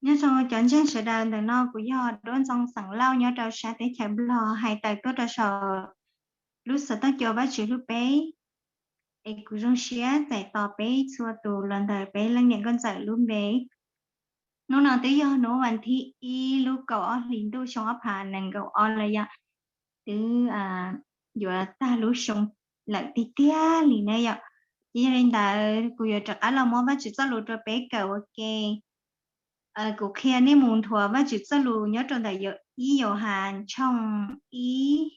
Nyob zoo cov ntseeg sawv daws, ntawm no kuv yog Duab Ntxoo xeem Lauj nyob rau sab teb chaws Nplog, hais tawm tuaj rau saum lub xov tooj cua Vajtswv hlub peb. Es kuv zoo siab txais tos peb txhua tus los ntawm peb leej niam nkauj ntxawm lub npe. Hnub no twb yog hnub vas thib ib lub kaum ob hlis ntuj xyoo ob phav nees nkaum ob lawm yom, twb yuav tag lub xyoo lawm tiag tiag li na yom. Ces yog li ntawd kuv yuav rov qab los muab Vajtswv txoj lus rau peb kawm ua ke. Kuv qhia nej mus nthuav Vajtswv txoj lus nyob rau ntawm ib Yauhas tshooj ib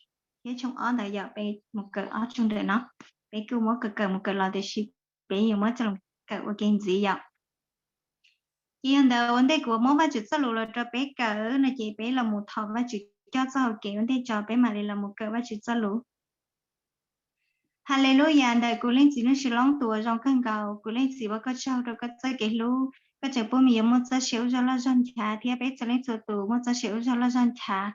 thiab tshooj ob ntawd yom, peb mus kawm ob tshooj ntawm no. Peb kuj muab kawm kawm mus kawm los tiam sis peb yuav muab coj los kawm ua ke ntxiv yom. Ces yog ntawd ua ntej kuv muab Vajtswv txoj lus los rau peb kawm no ces peb los mus thov Vajtswv coj txoj hau kev ua ntej tso peb mam li los mus kawm Vajtswv txoj lus. Haleluyas ntawm kuv Leej Txiv Nuj Sis Loob tus uas zoo kawg nkaus, kuv Leej Txiv ua koj tsaug rau koj txoj kev hlub, koj tseem pub me yuav muaj txoj sia ua zog loj zog nchav thiab peb txhua leej txhua tus muaj txoj sia ua zog loj zog nchav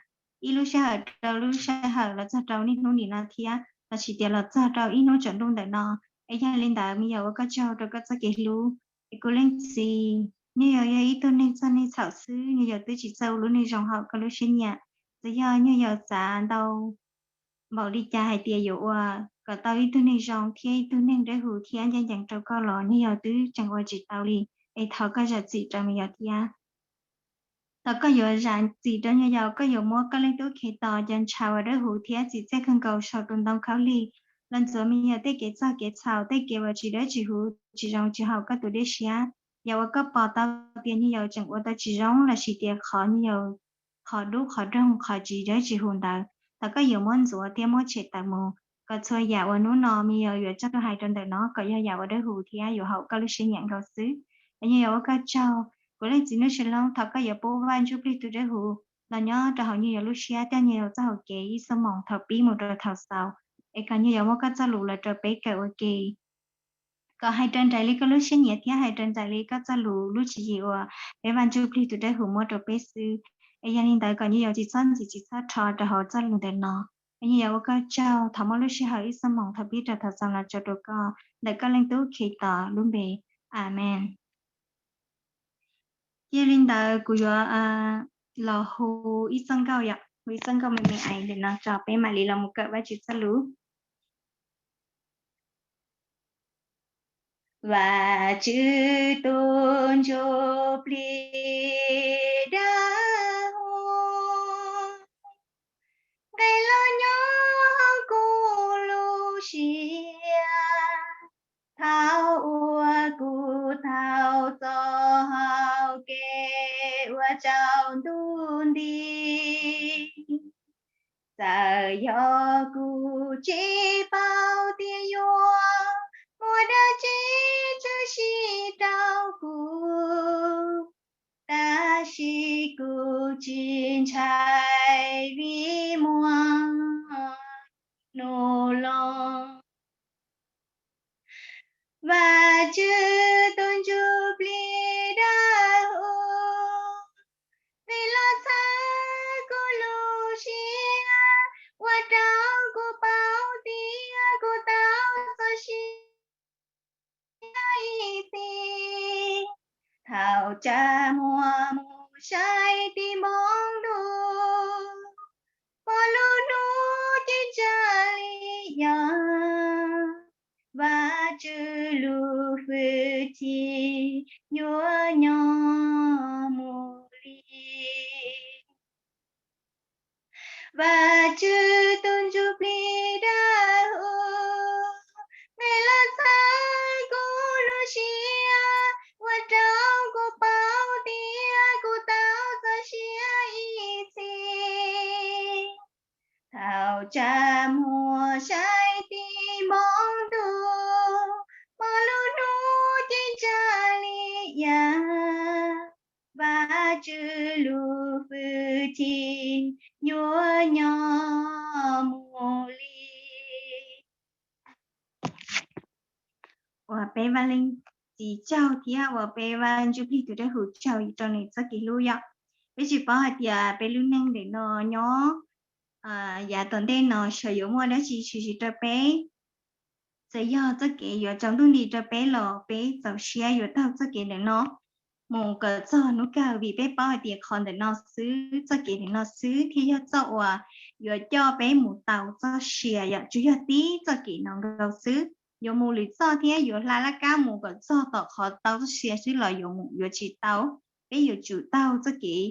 ib lub sij hawm rau lub sij hawm los txog rau niaj hnub nim no thiab los sis tias los txog rau ib hnub tsaus ntuj ntawm no. Es yog li ntawd me yog ua koj tsaug rau koj txoj kev hlub. Es kuv Leej Txiv, nyuj yaus yog ib tug neeg txog neeg txhaum xwb, nyuj yaus twb tsis txawj ua lub neej zoo hauv koj lub siab nyiam. Txawm yog nyuj yaus txav ntau npaum li cas hais tias yuav ua kom tau ib tug neeg zoo thiab ib tug neeg dawb huv thiab ncaj ncees rau koj los nyuj yaus twb tseem ua tsis tau li. Es thov koj zam txim rau me yog thiab. Thov koj yuav zam txim rau nyuj yaus, koj yuav muab koj Leej Tub Khetos cov ntshav uas dawb huv thiab txim txiaj kawg nkaus saum tus ntoo khaub lig los ntxuav me yog tej kev txog kev txhaum, tej kev uas tsis dawb tsis huv tsis zoo tsis haum koj tus dej siab. Yog ua koj pom tau tias nyuj yaus tseem ua tau tsis zoo los sis tias qhov nyuj yaus qhov dub qhov doog qhov tsis dawb tsis huv ntawd, thov koj yuav muab ntxuav thiab muab tshem tawm mus, kom txhua yam uas hnub no me yog yuav coj tuaj hais rau ntawm no kom yog yam uas dawb huv thiab yuav haum koj lub siab nyiam nkaus xwb. Es nyuj yaus ua koj tsaug, kuv Leej Txiv Nuj Sis Loob, thov koj yuav pub Vaj Ntsuj Plig tus dawb huv los nyob rau hauv nyuj yaus lub siab thiab nyuj yaus txoj hau kev ib xuab moos thaum pib mus rau thaum xaus. Es kom nyuj yaus muab koj txoj lus los rau peb kawm ua ke. Kom hais raws nraim li koj lub siab nyiam thiab hais raws nraim li koj txoj lus lub tswv yim uas peb Vaj Ntsuj Plig tus dawb huv muab rau peb xwb. Es yog li ntawd kom nyuj yaus tsis txhob ntxim tsis txhob rho rau hauv txoj lus ntawm no. Es nyuj yaus ua koj tsaug, thov muab lub sij hawm ib xuab moos thaum pib rau thaum xaus no tso rau koj ntawm koj Leej Tub Khetos lub npe. Amees. Yog li ntawd kuv yuav los hu ib txoj nkauj yom, hu ib txoj nkauj me me ais ntawm no tso peb mam li los mus kawm Vajtswv txoj lus. Vajtswv tus ntsuj plig dawb huv, nqe los nyob hauv kuv lub siab, thaum uas kuv thaum txoj hau kev ua tsaus ntuj nti. Txawm yog kuv tsis paub tias yuav muaj dab tsi tshwm sim rau kuv, tab sis kuv tsis ntshai vim muaj hnub los. Vajtswv tus ntsuj plig dawb huv, nqe los txhawb kuv lub siab, ua rau kuv paub tias kuv tau txoj sia ib txhis. Thaum tsa muag mus saib tim npoo ntuj, pom lub hnub ceeb tsam li yam, Vajtswv lub hwj chim yuav nyob mus li. Vajtswv tus ntsuj plig dawb huv, nqe los txhawb kuv lub siab, ua rau kuv paub tias kuv tau txoj sia ib txhis. Thaum tsa muag saib tim npoo ntuj, pom lub hnub ceeb tsam li yam, Vajtswv lub hwj chim yuav nyob mus li. Ua peb Vaj Leej Txiv tsaug thiab ua peb Vaj Ntsuj Plig tus dawb huv tsaug rau nws txoj kev hlub yom. Peb tsis paub hais tias peb lub neej ntawm no nyob yav tom ntej no xyov yuav muaj dab tsi tshwm sim rau peb. Txawm yog txoj kev yuav tsaus ntuj nti rau peb los peb txaus siab yuav taug txoj kev ntawm no. mus kom txog hnub kawg, vim peb paub hais tias qhov ntawm no xwb, txoj kev ntawm no xwb thiaj yog txoj uas yuav coj peb mus tau txoj sia yom. Tsuas yog tib txoj kev no nkaus xwb, yuav mus lwm txoj thiab yuav hla laj kab mus kom txog tom qhov tau txoj sia xwb los yuav mus yuav tsis tau. Peb yuav tsum taug txoj kev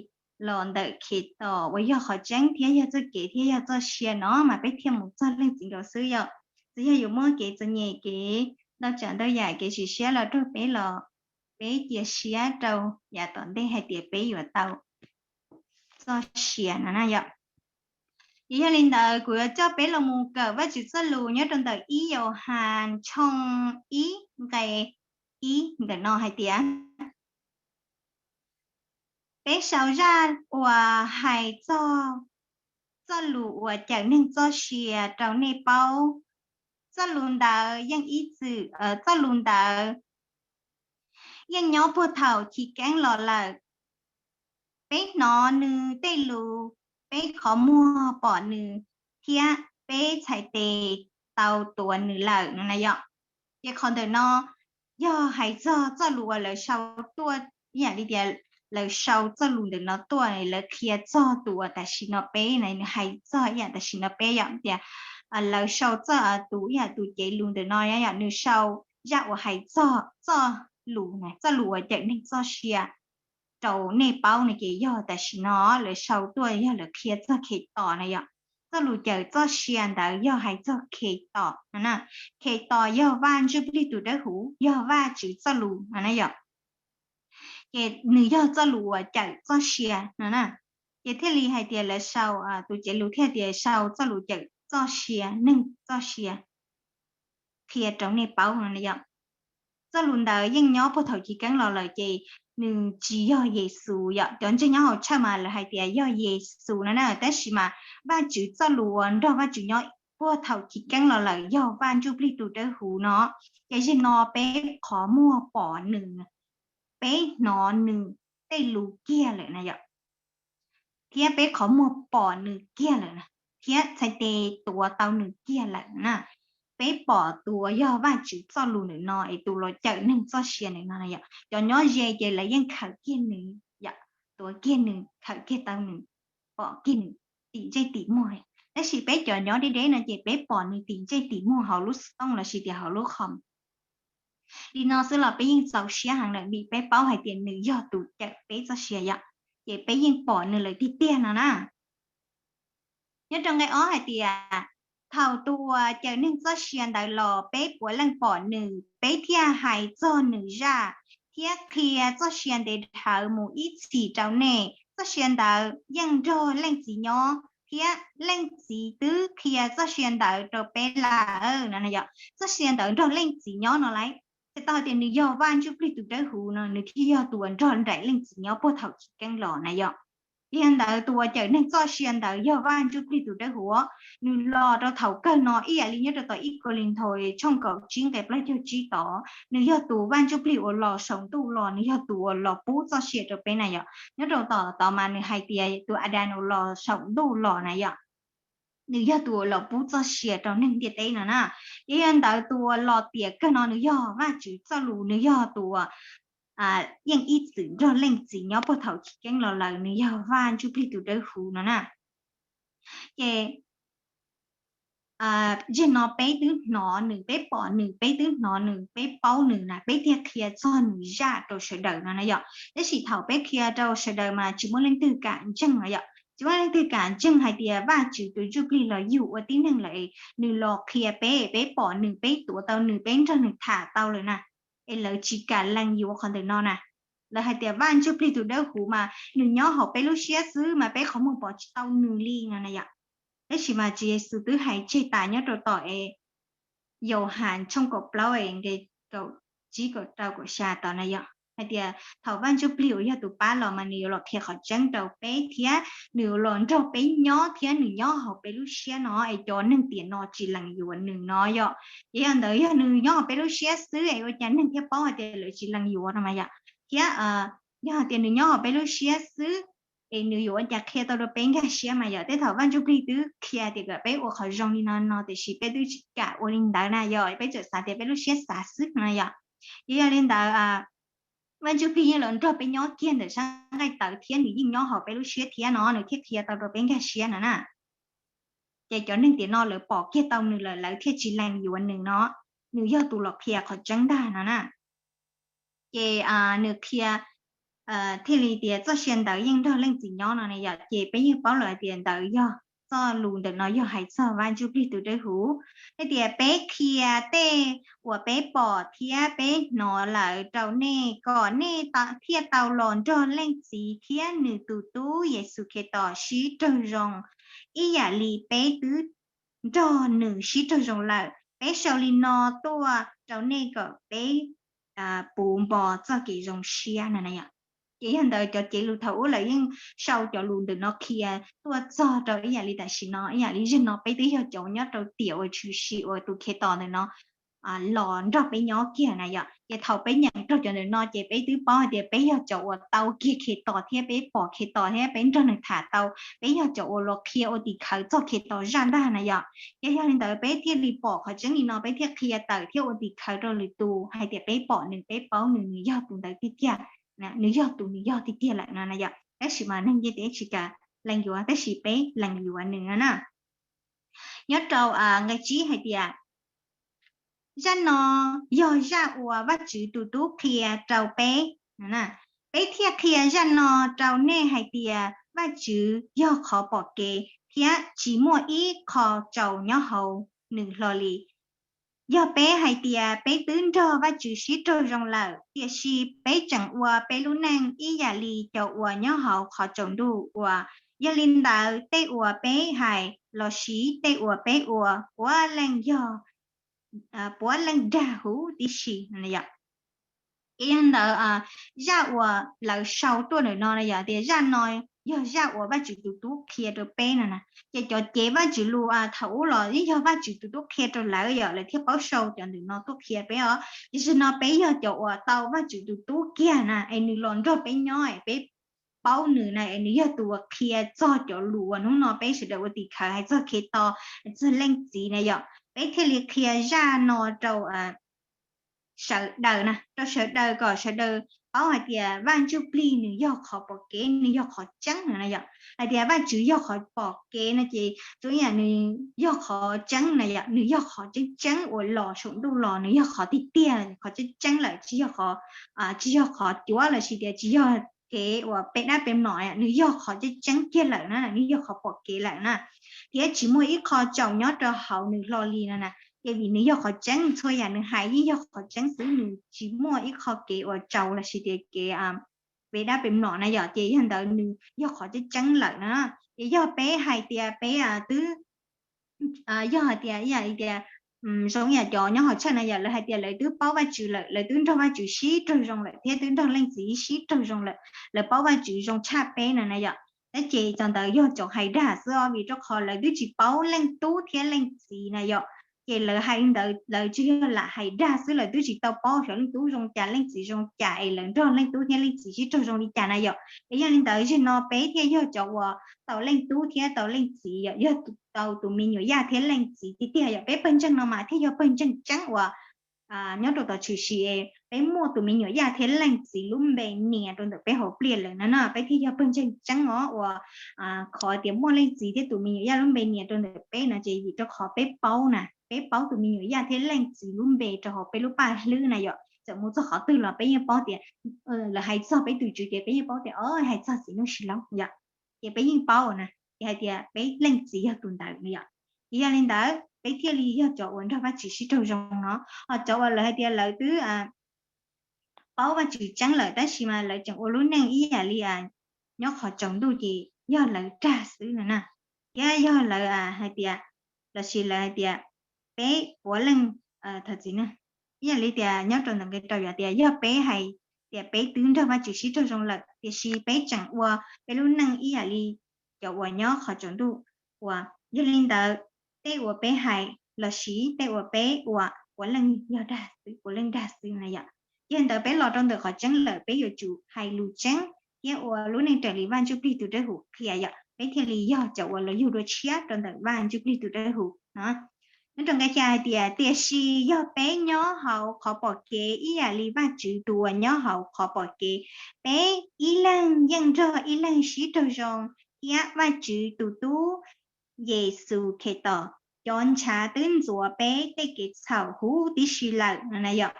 los ntawm Khetos uas yog qhov tseeb thiab yog txoj kev thiab yog txoj sia no mas peb thiaj mus txog leej txiv nkaus xwb yom. Txawm yog yuav muaj kev txom nyem, kev ntau tsav ntau yam, kev sim siab los raug peb los peb cia siab rau yav tom ntej hais tias peb yuav tau txoj sia no na yom. Ces yog li ntawd kuv yuav coj peb los mus kawm Vajtswv txoj lus nyob rau ntawm ib Yauhas tshooj ib nqe ib ntawm no hais tias, peb sau zaj uas hais txog txoj lus uas cawm neeg txoj sia rau nej paub. Txoj lus ntawd yeej ib txwm, txoj lus ntawd yeej nyob puag thaum chiv keeb los lawm. Peb hnov nws tej lus, peb qhov muag pom nws, thiab peb txhais tes tau tuav nws lawm no na yom. Ces qhov ntawm no yog hais txog txoj lus uas lawv sau tuaj, ib yam li tias lawv sau txoj lus ntawm no tuaj, lawv qhia txog tus uas tam sim no peb na, nws hais txog ib yam tam sim no peb yom, tias lawv sau txoj, tus ib yam tus cev lus ntawm no yom, nws sau zaj uas hais txog txoj lus, txoj lus uas cawm neeg txoj sia rau nej paub no ces yog tam sim no lawv sau tuaj, yog lawv qhia txog Khetos na yom. Txoj lus cawm txoj sia ntawd yog hais txog Khetos no na. Khetos yog Vaj Ntsuj Plig tus Dawb Huv, yog Vajtswv txoj lus no na yom. Ces nws yog txoj lus uas cawm txoj sia no na. Ces thiaj li hais tias lawv sau, tus cev lus thiaj tias sau txoj lus cawm txoj sia, neeg txoj sia qhia rau nej paub no na yom. Txoj lus ntawd yeej nyob puag thaum chiv keeb los lawm ces nws tsis yog Yexus yom. Cov ntseeg nyob hauv tshawj mas lawv hais tias yog Yexus no na, tab sis mas Vajtswv txoj lus uas nrog Vajtswv nyob puag thaum chiv keeb los lawm yog Vaj Ntsuj Plig tus Dawb Huv no. Ces zaum no peb qhov muag pom nws, peb hnov nws tej lus kiag lawm na yom, thiab peb qhov muag pom nws kiag lawm na, thiab txhais tes tuav tau nws kiag lawm na. Peb pom tus uas yog Vajtswv txoj lus ntawm no es tus los cawm neeg txoj sia ntawm no na yom. Cov nyob ze ces lawv yeej khawm kiag nws yom, tuav kiag nws, khawm kiag tau nws, pom kiag nws tim ntsej tim muag. Tab sis peb cov nyob deb deb no ces peb pom nws tim ntsej tim muag hauv lub xov tooj lossis tias hauv lub khoom li no xwb los peb yeej txaus siab heev lawm vim peb paub hais tias nws yog tus cawm peb txoj sia yom. Ces peb yeej pom nws lawm tiag tiag no na. Nyob rau nqe ob hais tias, thaum tus uas cawm neeg txoj sia ntawd los peb puav leej pom nws, peb thiaj hais txog nws zaj, thiab qhia txoj sia ntev dhawv mus ib txhis rau nej. Txoj sia ntawd yeej nrog Leej Txiv nyob, thiab Leej Txiv twb qhia txoj sia ntawd rau peb lawm no na yom. Txoj sia ntawd nrog Leej Txiv nyob no lauj. Txhais tau hais tias nws yog Vaj Ntsuj Plig tus Dawb Huv no, nws thiaj yog tus uas nrog nraim Leej Txiv nyob puag thaum chiv keeb los na yom. Yog li ntawd tus uas cawm neeg txoj sia ntawd yog Vaj Ntsuj Plig tus Dawb Huv, nws los rau thaum kawg no ib yam li nyob rau tom ib Kauleethaus tshooj kaum tsib nqe plaub caug tsib tod, nws yog tus Vaj Ntsuj Plig uas los saum ntuj los, nws yog tus uas los pub txoj sia rau peb na yom. Nyob rau tom tod mas nws hais tias tus Adas uas los saum ntuj los na yom, nws yog tus uas los pub txoj sia rau neeg ntiaj teb no na. Ces yog li ntawd tus uas los tiam kawg no nws yog Vajtswv txoj lus, nws yog tus uas yeej ib txwm nrog Leej Txiv nyob puag thaum chiv keeb los lawm, nws yog Vaj Ntsuj Plig tus Dawb Huv no na. Ces zaum no peb twb hnov nws, peb pom nws, peb twb hnov nws, peb paub nws na, peb thiaj qhia txog nws zaj rau sawv daws no na yom. Tab sis thaum peb qhia rau sawv daws mas tsis muaj leej twg kam ntseeg no yom. Tsis muaj leej twg kam ntseeg hais tias Vajtswv tus Ntsuj Plig los yug ua tib neeg lawm, nws los qhia peb, peb pom nws, peb tuav tau nws, peb nrog nws tham tau lawm na. Es lawv tsis kam lees yuav qhov ntawm no na. Lawv hais tias Vaj Ntsuj Plig tus Dawb Huv mas nws nyob hauv peb lub siab xwb mas peb qhov muag pom tsis tau nws li no na yom. Tab sis mas Tswv Yexus twb hais tseg tas nyob rau tom es Yauhas tshooj kaum plaub nqe kaum tsib kaum rau kaum xya tod na yom, hais tias thaum Vaj Ntsuj Plig uas yog tus pab los mas nws yuav los qhia qhov tseeb rau peb thiab nws yuav los nrog peb nyob thiab nws nyob hauv peb lub siab no es cov neeg tiam no tsis lees yuav nws no yom. Ces yog ntawd yog nws nyob hauv peb lub siab xwb es ua cas neeg thiaj paub hais tias lawv tsis lees yuav no mas yom. Thiab yog hais tias nws nyob hauv peb lub siab xwb es nws yuav ua cas qhia tau rau peb nkag siab mas yom. Tej thaum Vaj Ntsuj Plig twb qhia tias kom peb ua qhov zoo li no no tiam sis peb twb tsis kam ua li ntawd na yom, peb txawm xav tias peb lub siab xav xwb no yom. Ces yog li ntawd Vaj Ntsuj Plig yeej los nrog peb nyob kiag ntawm sab nqaij tawv thiab nws yeej nyob hauv peb lub siab thiab no nws thiaj qhia tau rau peb nkag siab no na. Ces cov neeg tiam no lawv pom kiag tau nws lawm lawv thiaj tsis lees yuav nws no, nws yog tus los qhia qhov tseeb ntag no na. Ces nws qhia thiaj li tias txoj sia ntawd yeej nrog Leej Txiv nyob no na yom. Ces peb yeej paub lawm hais tias ntawd yog txoj lus ntawm no yog hais txog Vaj Ntsuj Plig tus dawb huv. Hais tias peb qhia tej uas peb pom thiab peb hnov lawm rau nej kom nej thiaj tau los nrog Leej Txiv thiab nws tus Tub Yexus Khetos sib raug zoo ib yam li peb twb nrog nws sib raug zoo lawm. Peb sau li no tuaj rau nej kom peb puv npo txoj kev zoo siab no na yom. Ces yog ntawd cov cev lus thaum ub lawv yeej sau cov lus ntawm no qhia tuaj txog rau ib yam li tam sim no, ib yam li zaum no peb twb yog cov nyob rau tiam uas tshwm sim uas tus Khetos ntawm no los nrog peb nyob kiag na yom. Ces thaum peb nyeem raug cov ntawm no ces peb twb paub hais tias peb yog cov uas tau kiag Khetos thiab peb pom Khetos thiab peb nrog nws tham tau, peb yog cov uas los qhia ua tim khawv txog Khetos zaj ntag na yom. Ces yog li ntawd peb thiaj li pom qhov tseeb li no peb thiaj qhia tawm thiab ua tim khawv rau lwm tus hais tias peb pom nws, peb paub nws, nws yog tus ntawd tiag tiag, nws yog tus nws yog tiag tiag lawm no na yom. Tab sis mas neeg ntiaj teb tsis kam lees yuav tab sis peb lees yuav nws no na. Nyob rau nqe tsib hais tias zaj no yog zaj uas Vajtswv tus Tub qhia rau peb. Peb thiaj qhia zaj no rau nej hais tias Vajtswv yog qhov pom kev thiab tsis muaj ib qho tsaus nyob hauv nws hlo li. Yog peb hais tias peb twb nrog Vajtswv sib raug zoo lawm, tiam sis peb tseem ua peb lub neej ib yam li cov uas nyob hauv qhov tsaus ntuj ua. Yog li ntawd tej uas peb hais los sis tej uas peb ua puav leej yog puav leej dag huv tib si. Ces yog ntawd zaj uas lawv sau tuaj ntawm no na yom, tias zaj no yog zaj uas Vajtswv tus Tub qhia rau peb no na. Ces cov cev Vajtswv lus thaum ub los yeej yog Vajtswv tus Tub qhia rau lawv yom, lawv thiaj paub sau cov ntawm no tuaj qhia peb os. Tiam sis no peb yog cov uas tau Vajtswv tus Tub kiag na es nws los nrog peb nyob es peb paub nws na es nws yog tus uas qhia txog cov lus uas hnub no peb sawv daws ua tim khawv hais txog Khetos, hais txog Leej Txiv na yom. Peb thiaj li qhia zaj no rau sawv daws na, rau sawv daws kom sawv daws paub hais tias Vaj Ntsuj Plig nws yog qhov pom kev, nws yog qhov tseeb na yom. Hais tias Vajtswv yog qhov pom kev no ces tsuas yam nws yog qhov tseeb na yom, nws yog qhov tseeb tseeb uas los saum ntuj los, nws yog qhov tiag tiag, qhov tseeb tseeb lawm, tsis yog qhov, tsis yog qhov cuav los sis tias tsis yog kev uas pem dab pem no, nws yog qhov tseeb tseeb kiag lawm na, nws yog qhov pom kev lawm na, thiab tsis muaj ib qho tsaus nyob rau hauv nws hlo li no na. Ces vim nws yog qhov tseeb, txhua yam nws hais yeej yog qhov tseeb xwb, nws tsis muaj ib qho kev uas tsaus los sis tias kev pem dab pem no na yom. Ces yog ntawd nws yog qhov tseeb tseeb lawm na. Ces yog peb hais tias peb twb, yog hais tias ib yam li tias zoo ib yam cov nyob hauv tshawj na yom, lawv hais tias lawv twb paub Vajtswv lawm, lawv twb nrog Vajtswv sib raug zoo lawm thiab twb nrog Leej Txiv sib raug zoo lawm, lawv paub Vajtswv zoo tshaj peb no na yom. Tab ces cov ntawd yog cov hais dag xwb os, vim rau qhov lawv twb tsis paub Leej Tub thiab Leej Txiv na yom. Ces lawv hais li ntawd lawv tsuas yog lam hais dag xwb, lawv twb tsis tau paub xyov Leej Tub zoo cas Leej Txiv zoo cas es lawv nrog Leej Tub thiab Leej Txiv sib raug zoo li cas na yom. Es yog li ntawd zaum no peb thiaj yog cov uas tau Leej Tub thiab tau Leej Txiv yom, yog tau tus me nyuam Yaj thiab Leej Txiv tiag tiag yom. Peb pawg ntseeg no mas thiaj yog pawg ntseeg tseeb uas nyob rau tom tshwm sim peb muaj tus me nyuam Yaj thiab Leej Txiv lub npe nias rau ntawm peb hauv pliaj lawm na no, peb thiaj yog pawg ntseeg tseeb os. Uas qhov tias muaj Leej Txiv thiab tus me nyuam Yaj lub npe nias rau ntawm peb no ces vim rau qhov peb paub na, peb paub tus me nyuam Yaj thiab Leej Txiv lub npe rau hauv peb lub paj hlwb na yom. Txawm mus txog qhov twg los peb yeej paub tias lawv hais txog peb tus Tswv ces peb yeej paub tias o hais txog txiv Nuj Sis Lauj yom. Ces peb yeej paub na, ces hais tias peb Leej Txiv yog tus ntawd na yom. Ces yog li ntawd peb thiaj li yog cov uas nrog Vajtswv sib raug zoo no. Ho cov uas lawv hais tias lawv twb paub Vajtswv tseeb lawm tab sis mas lawv tseem ua lub neej ib yam li nyob qhov tsaus ntuj ces yog lawv dag xwb no na. Thiab yog lawv hais tias, los sis lawv hais tias peb puav leej, thov txim na, ib yam li tias nyob rau ntawm nqe rau yom, tias yog peb hais tias peb twb nrog Vajtswv sib raug zoo lawm tiam sis peb tseem ua peb lub neej ib yam li cov uas nyob qhov tsaus ntuj. Uas yog li ntawd tej uas peb hais los sis tej uas peb ua puav leej yog dag xwb, puav leej dag xwb na yom. Yog li ntawd peb los rau ntawm qhov tseeb lawm peb yuav tsum hais lus tseeb thiab ua lub neej raws li Vaj Ntsuj Plig tus dawb huv qhia yom, peb thiaj li yog cov uas los yug dua tshiab rau ntawm Vaj Ntsuj Plig tus dawb huv no. Nyob rau nqe xya hais tias, tiam sis yog peb nyob hauv qhov pom kev ib yam li Vajtswv tus uas nyob hauv qhov pom kev, peb ib leeg yeej nrog ib leeg sib raug zoo, thiab Vajtswv tus Tub Yexus Khetos cov ntshav twb ntxuav peb tej kev txhaum huv tib si lawm no na yom.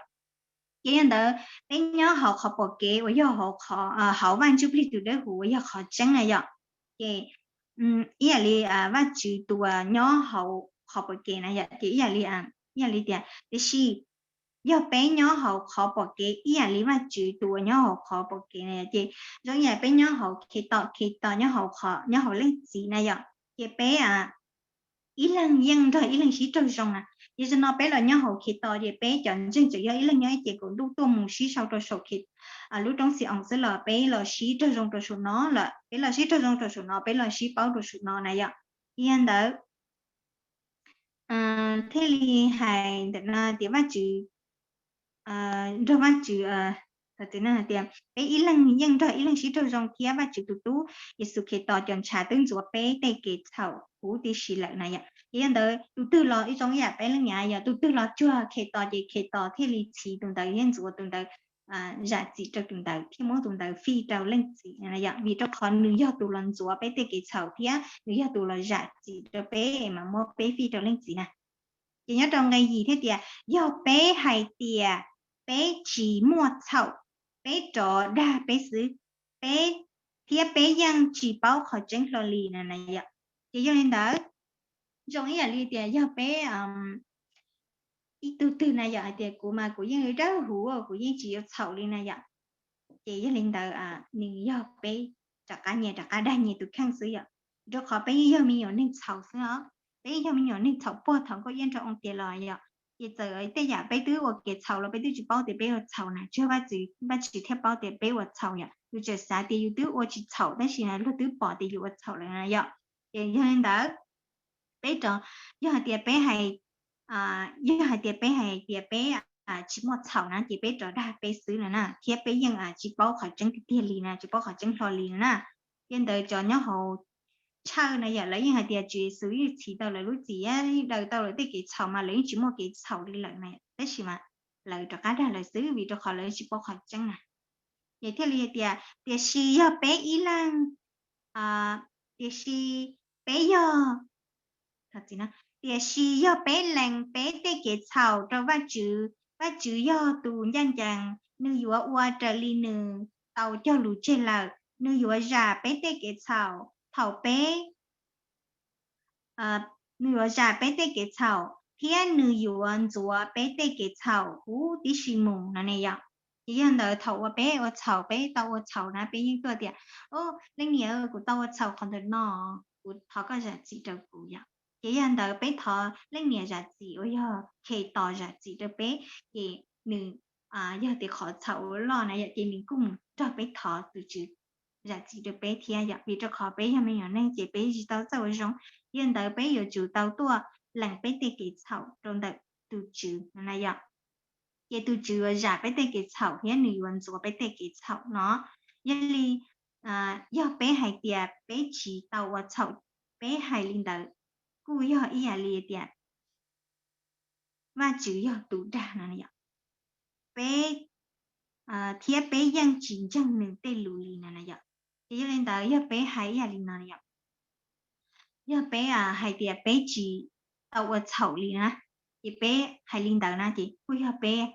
Ces yog ntawd peb nyob hauv qhov pom kev uas yog hauv Vaj Ntsuj Plig tus dawb huv uas yog qhov tseeb na yom. Ces ib yam li Vajtswv tus uas nyob hauv qhov pom kev na yom, ces ib yam li, ib yam li tias, tiam sis yog peb nyob hauv qhov pom kev ib yam li Vajtswv tus uas nyob hauv qhov pom kev na yom, ces zoo ib yam peb nyob hauv Khetos, Khetos nyob hauv qhov, nyob hauv Leej Txiv na yom, ces peb ib leeg yeej nrog ib leeg sib raug zoo na. Ces zaum no peb los nyob hauv Khetos ces peb cov ntseeg tseem yog ib leeg nyob ib ce kaum ntuj tuaj mus sib sau rau saum lub roob Xi-oos xwb los peb los sib raug zoo rau saum no lawm, peb los sib raug zoo rau saum no, peb los sib paub rau saum no na yom. Yog ntawd thiaj li hais ntawm no tias Vajtswv, nrog Vajtswv, tias peb ib leeg yeej nrog ib leeg sib raug zoo thiab Vajtswv tus Tub Yexus Khetos cov ntshav twb ntxuav peb tej kev txhaum huv tib si lawm na yom. Ces yog ntawd tus twg los ib zoo ib yam peb leej nyav yom, tus twg los cuag Khetos ces Khetos thiaj li txhiv tus ntawd thiab ntxuav tus ntawd, zam txim rau tus ntawd thiab muab tus ntawd fij rau Leej Txiv na yom, vim rau qhov nws yog tus los ntxuav peb tej kev txhaum thiab nws yog tus los zam txim rau peb mas muab peb fij rau Leej Txiv na. Ces nyob rau nqe yim thiaj tias, yog peb hais tias peb tsis muaj txhaum, peb rov dag peb xwb, peb, thiab peb yeej tsis paub qhov tseeb hlo li na na yom. Ces yog li ntawd, zoo ib yam li tias yog peb ib tug twg na yom hais tias kuv mas kuv yeej dawb huv, kuv yeej tsis yuav txhaum li na yom. Ces yog li ntawd nws yog peb rov qab nyias rov qab dag nyias tus kheej xwb yom. Rau qhov peb yeej yog me nyuam neeg txhaum xwb os, peb yeej yog me nyuam neeg txhaum puag thaum nkauj iab nrog oo tias los yom. Ces txawm tej yam peb twb ua kev txhaum los peb twb tsis paub tias peb ua txhaum na, tsuas Vajtswv, Vajtswv thiaj paub tias peb ua txhaum yom. Yus tseem xav tias yus twb ua tsis txhaum tab sis luag twb pom tias yus ua txhaum lawm na yom. Ces yog li ntawd, peb rov, yog hais tias peb hais, yog hais tias peb hais tias peb tsis muaj txhaum na ces peb rov dag peb xwb no na, thiab peb yeej tsis paub qhov tseeb tiag tiag li na, tsis paub qhov tseeb hlo li no na. Yog ntawd cov nyob hauv Tshawj na yom, lawv yeej hais tias Tswv Yexus yeej txhiv tau lawv lub txim, yeej daws tau lawv tej kev txhaum mas lawv yeej tsis muaj kev txhaum li lawm na, tab sis mas lawv rov qab dag lawv xwb vim rau qhov lawv tsis paub qhov tseeb na. Ces thiaj li hais tias tiam sis yog peb ib leeg, tiam sis peb yog, tiam sis yog peb lees peb tej kev txhaum rau Vajtswv, Vajtswv yog tus ncaj ncees, nws yuav ua raws li nws tau cog lus tseg lawm, nws yuav zam peb tej kev txhaum thaum peb, nws yuav zam peb tej kev txhaum thiab nws yuav ntxuav peb tej kev txhaum huv tib si mus no ne yom. Ces yog ntawd thaum uas peb ua txhaum, peb tau ua txhaum na peb yeej tuaj tias, o, leej niam, kuv tau ua txhaum qhov ntawm no, kuv thov koj zam txim rau kuv yom. Ces yog ntawd peb thov leej niam zam txim uas yog Khetos zam txim rau peb, ces nws, yog tias qhov txhaum ua loj na yom ces nws kuj mus nrog peb thov tus Tswv zam txim rau peb thiab yom, vim rau qhov peb yog me nyuam neeg ces peb tsis tau txawj ua zoo. Yog ntawd peb yuav tsum tau tuaj lees peb tej kev txhaum rau ntawm tus Tswv no na yom. Ces tus Tswv yuav zam peb tej kev txhaum thiab nws yuav ntxuav peb tej kev txhaum no. Yog li, yog peb hais tias peb tsis tau ua txhaum, peb hais li ntawd kuj yog ib yam li tias Vajtswv yog tus dag no na yom. Peb, thiab peb yeej tsis ntseeg nws tej lus li no na yom. Ces yog li ntawd yog peb hais ib yam li no na yom, yog peb hais tias peb tsis tau ua txhaum li na, ces peb hais li ntawd na ces kuj yog peb,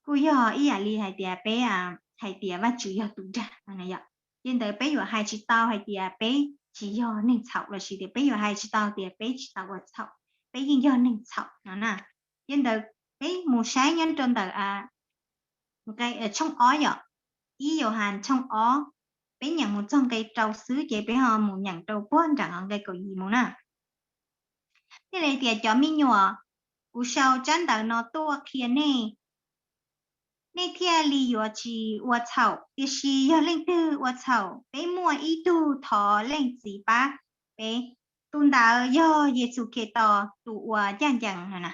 kuj yog ib yam li hais tias peb hais tias Vajtswv yog tus dag no na yom. Yog li ntawd peb yuav hais tsis tau hais tias peb tsis yog neeg txhaum lossis tias peb yuav hais tsis tau tias peb tsis tau ua txhaum, peb yeej yog neeg txhaum no na. Yog li ntawd peb mus saib nyob rau ntawm nqe, tshooj ob yom, ib Yauhas tshooj ob, peb nyeem mus txog nqe rau xwb ces peb ho mus nyeem rau puag nram nqe kaum yim mus na. Thiaj li tias, cov me nyuam, kuv sau tsab ntawv no tuaj qhia nej, nej thiaj li yuav tsis ua txhaum. Tiam sis yog leej twg ua txhaum, peb muaj ib tug thov Leej Txiv pab peb, tus ntawd yog Yexus Khetos tus uas ncaj ncees no na.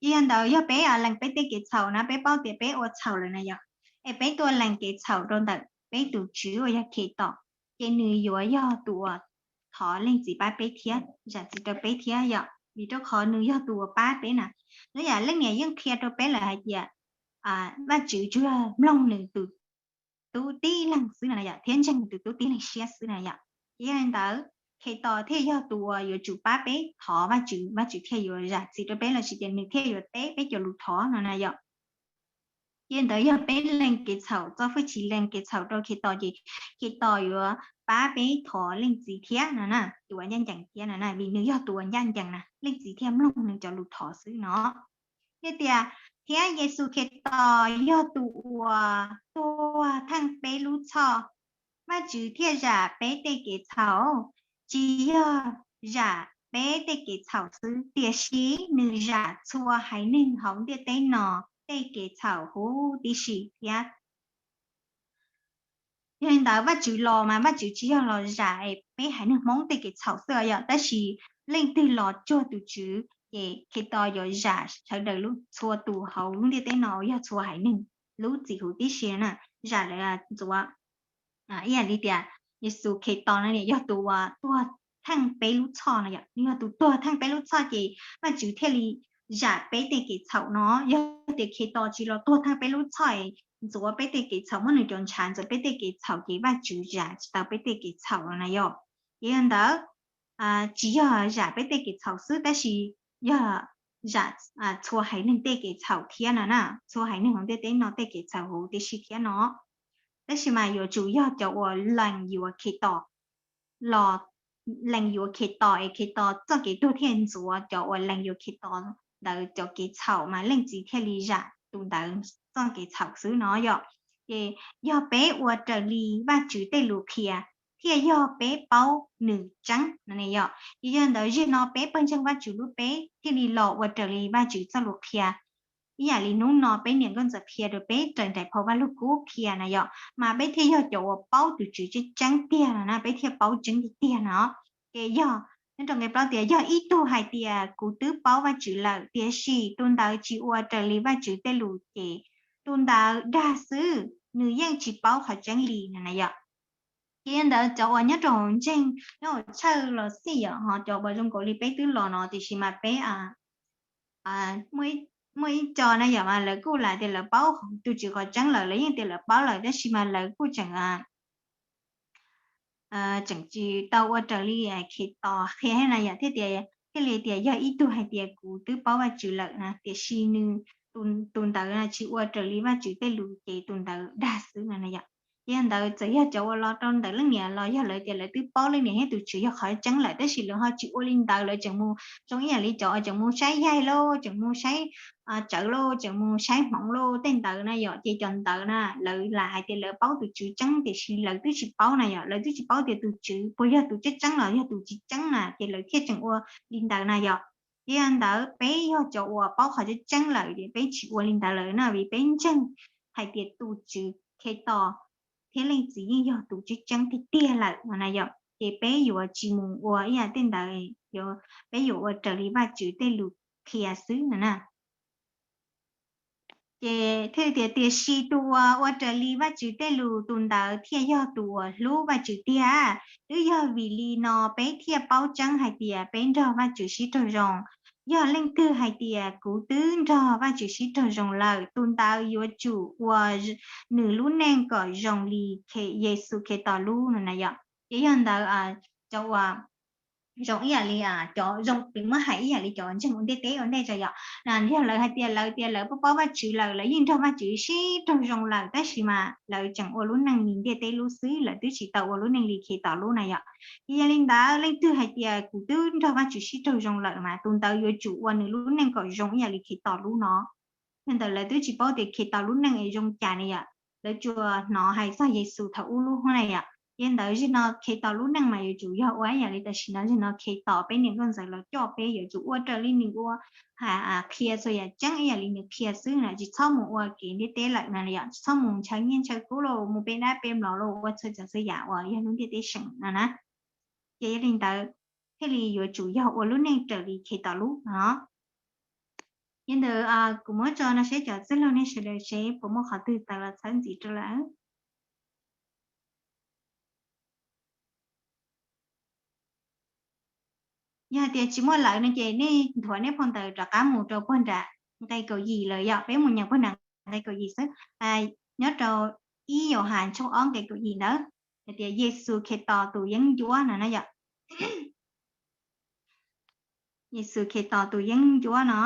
Ces yog ntawd yog peb lees peb tej kev txhaum na, peb paub tias peb ua txhaum lawm na yom, es peb tuaj lees kev txhaum rau ntawm peb tus Tswv uas yog Khetos, ces nws yuav yog tus uas thov Leej Txiv pab peb thiab, zam txim rau peb thiab yom, vim rau qhov nws yog tus uas pab peb na. Ib yam leej niam yeej qhia rau peb lawm hais tias Vajtswv tsuas yog mloog nws tus tub tib leeg xwb no yom, thiab ntseeg nws tus tub tib leeg siab xwb no yom. Ces yog li ntawd, Khetos thiaj yog tus uas yuav tsum pab peb thov Vajtswv, Vajtswv thiaj yuav zam txim rau peb, los sis tias nws thiaj yuav teb peb cov lus thov no na yom. Ces ntawd yog peb lees kev txhaum, txo fwj chim lees kev txhaum rau Khetos ces Khetos yuav pab peb thov Leej Txiv thiab no na, tus uas ncaj ncees thiab no na, vim nws yog tus uas ncaj ncees na, Leej Txiv thiaj mloog nws cov lus thov xwb no. Thiab tias, thiab Yexus Khetos yog tus uas tuag theej peb lub txhoj, Vajtswv thiaj zam peb tej kev txhaum. Tsis yog zam peb tej kev txhaum xwb, tiam sis nws zam txhua haiv neeg hauv ntiaj teb no tej kev txhaum huv tib si thiab. Yog li ntawd, Vajtswv los mas Vajtswv tsis yog los zam peb haiv neeg Hmoob tej kev txhaum xwb yom, tab sis leej twg los cuag tus Tswv ces Khetos yuav zam sawv daws txhua tus hauv lub ntiaj teb no uas yog txhua haiv neeg lub txim huv tib si na, zam lawv ntxuav. Ib yam li tias Yexus Khetos no yog tus uas tuag theej peb lub txhoj no yom, nws yog tus tuag theej peb lub txhoj ces Vajtswv thiaj li zam peb tej kev txhaum no. Yog tias Khetos tsis los tuag theej peb lub txhoj es ntxuav peb tej kev txhaum, muab nws cov ntshav ntxuav peb tej kev txhaum ces Vajtswv zam tsis tau peb tej kev txhaum no na yom. Ces yog ntawd, tsis yog zam peb tej kev txhaum xwb, tab sis yog zam txhua haiv neeg tej kev txhaum thiab no na, txhua haiv neeg hauv ntiaj teb no tej kev txhaum huv tib si thiab no. Tab sis mas yuav tsum yog cov uas lees yuav Khetos los, lees yuav Khetos es Khetos txoj kev tuag thiaj ntxuav cov uas lees yuav Khetos ntawd cov kev txhaum mas Leej Txiv thiaj li zam tus ntawd txoj kev txhaum xwb no yom. Ces yog peb ua raws li Vajtswv tej lus qhia thiaj yog peb paub nws tseeb no ne yom. Ces yog ntawd, zaum no peb pawg ntseeg Vajtswv lub peb thiaj li los ua raws li Vajtswv txoj lus qhia. Ib yam li hnub no peb niam Nkauj Ntxawm qhia rau peb raws nraim phau Vajluskub qhia na yom, mas peb thiaj yog cov uas paub tus Tswv tseeb tseeb tiag no na, peb thiaj paub tseeb tiag tiag no. Ces yog nyob rau nqe plaub tias, yog ib tug hais tias kuv twb paub Vajtswv lawm, tiam sis tus ntawd tsis ua raws li Vajtswv tej lus ces tus ntawd dag xwb, nws yeej tsis paub qhov tseeb li no na yom. Ces yog ntawd cov uas nyob rau hauv ntseeg, nyob hauv church los xij yom, ho cov uas zoo nkaus li peb twb los no tiam sis mas peb muaj ib co na yom, mas lawv kuj lam tias lawv paub tus Tswv qhov tseeb lawm, lawv yeej tias lawv paub lawm, tab sis mas lawv kuj tseem tseem tsis tau ua raws li Khetos qhia thiab na yom, thiaj tias, thiaj li tias yog ib tug hais tias kuv twb paub Vajtswv lawm na, tiam sis nws, tus ntawd tsis ua raws li Vajtswv tej lus ces tus ntawd dag xwb no na yom. Ces yog ntawd txawm yog cov uas los rau ntawm leej niam los yog lawv tias lawv twb paub leej niam thiab tus Tswv yog qhov tseeb lawm, tab sis lawv ho tsis ua li ntawd, lawv tseem mus zoo ib yam li cov tseem mus saib yaig lauj, tseem mus saib tsawv lauj, tseem mus saib hmoov lauj, tej ntawd na yom. Ces cov ntawd na lawv lam hais tias lawv paub tus Tswv tseeb tiam sis lawv twb tsis paub na yom, lawv twb tsis paub tias tus Tswv puas yog tus tseeb tseeb los yog tus tsis tseeb na, ces lawv thiaj tseem ua li ntawd na yom. Ces yog ntawd peb yog cov uas paub qhov tseeb tseeb lawm ces peb tsis ua li ntawd lawm na, vim peb ntseeg hais tias tus Tswv Khetos thiab Leej Txiv yeej yog tus tseeb tseeb tiag tiag lawm no na yom. Ces peb yuav tsis mus ua ib yam tej ntawd, peb yuav ua raws li Vajtswv tej lus qhia xwb no na. Ces thiaj tias, tiam sis tus uas ua raws li Vajtswv tej lus, tus ntawd thiaj yog tus uas hlub Vajtswv tiag. Twb yog vim li no peb thiaj paub tseeb hais tias peb nrog Vajtswv sib raug zoo. Yog leej twg hais tias kuv twb nrog Vajtswv sib raug zoo lawm, tus ntawd yuav tsum ua nws lub neej kom zoo li Yexus Khetos lub no na yom. Ces yog ntawd cov uas zoo ib yam li cov zoo, muab hais ib yam li cov ntseeg ua ntiaj teb ua ntej tso yom, yog lawv hais tias lawv tias lawv paub paub Vajtswv lawm, lawv yeej nrog Vajtswv sib raug zoo lawm, tab sis mas lawv tseem ua lub neej li ntiaj teb lub xwb, lawv twb tsis tau ua lub neej li Khetos lub na yom. Ces yog li ntawd leej twg hais tias kuv twb nrog Vajtswv sib raug zoo lawm mas tus ntawd yuav tsum ua nws lub neej kom zoo ib yam li Khetos lub no. Yog ntawd lawv twb tsis paub tias Khetos lub neej es zoo cas ne yom, lawv tsuas hnov hais txog Yexus thaum ub lub na yom. Yog ntawd zaum no Khetos lub neej mas yuav tsum yog ua ib yam li tam sim no, zaum no Khetos peb niam Nkauj Ntxawm los coj peb yuav tsum ua raws li nws ua, qhia txhua yam tseeb ib yam li nws qhia xwb na, tsis txhob mus ua kev ntiaj teb lawm na yom, tsis txhob mus ntshaw nyiaj ntshaw kub los mus pe dab pe mlov los ua txhua tsav txhua yam uas yog lub ntiaj teb seem no na. Ces yog li ntawd thiaj li yuav tsum yog ua lub neej raws li Khetos lub no. Yog ntawd kuv muab tso no seb cov txwj laug nej sawv daws seb puas muaj qhov twg tawm los txhawb ntxiv rau lawm. Yog hais tias tsis muaj lawv no ces nej nthuav nej phau ntawv rov qab mus rau puag nram nqe kaum yim lawm yom, peb mus nyeem puag nram nqe kaum yim xwb. Nyob rau ib Yauhas tshooj ob nqe kaum yim ntawd, hais tias Yexus Khetos tus yeeb ncuab no na yom. Yexus Khetos tus yeeb ncuab no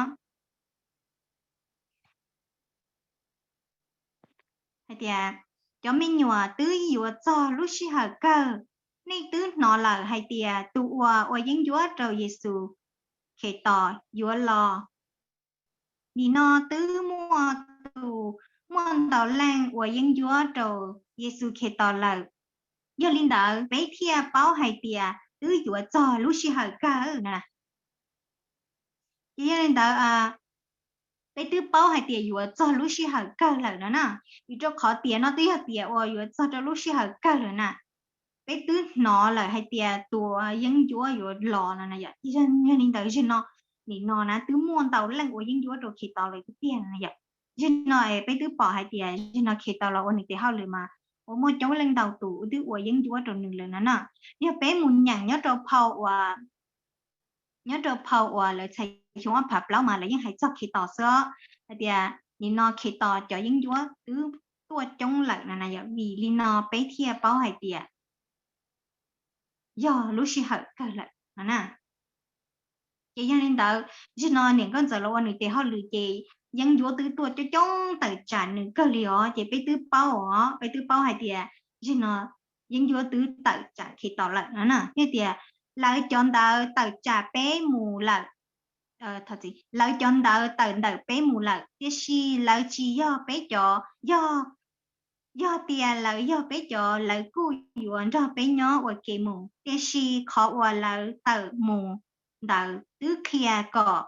hais tias, cov me nyuam, twb yuav txog lub sij hawm kawg. Nej twb hnov lawm hais tias tus uas ua yeeb ncuab rau Yexus Khetos yuav los. Nim no twb muaj tus, muaj ntau leej ua yeeb ncuab rau Yexus Khetos lawm. Yog li ntawd peb thiaj paub hais tias twb yuav txog lub sij hawm kawg na. Ces yog li ntawd peb twb paub hais tias yuav txog lub sij hawm kawg lawm no na, vim rau qhov tias no twb yog tias uas yuav txog rau lub sij hawm kawg lawm na. Peb twb hnov lawm hais tias tus yeeb ncuab yuav los no na yom. Yog li ntawd zaum no, nim no na twb muaj ntau leej ua yeeb ncuab rau Khetos lawm tiag tiag no yom. Zaum no peb twb pom hais tias zaum no Khetos los ua nws tes hauj lwm mas ua muaj coob leej ntau tus twb ua yeeb ncuab rau nws lawm no na. Yog peb mus nyeem nyob rau phau uas nyob rau phau uas lawv txhais xyoo ob phav plaub mas lawv yeej hais txog Khetos xwb os, hais tias nim no Khetos cov yeeb ncuab twb tuaj coob lawm no na yom. Vim li no peb thiaj paub hais tias yog lub sij hawm kawg lawm no na. Ces yog li ntawd, zaum no niam nkauj ntxawm los ua nws tes hauj lwm ces yeeb ncuab twb tuaj coob coob tawm tsam nws kawg li os. Ces peb twb paub os, peb twb paub hais tias zaum no yeeb ncuab twb tawm tsam Khetos lawm no na. Thiab tias lawv cov ntawd tawm tsam peb mus lawm, lawv cov ntawd tawm ntawm peb mus lawm, tiam sis lawv tsis yog peb cov. Yog, yog tias lawv yog peb cov, lawv kuj yuav nrog peb nyob ua ke mus, tiam sis qhov uas lawv tawm mus ntawd twb qhia kom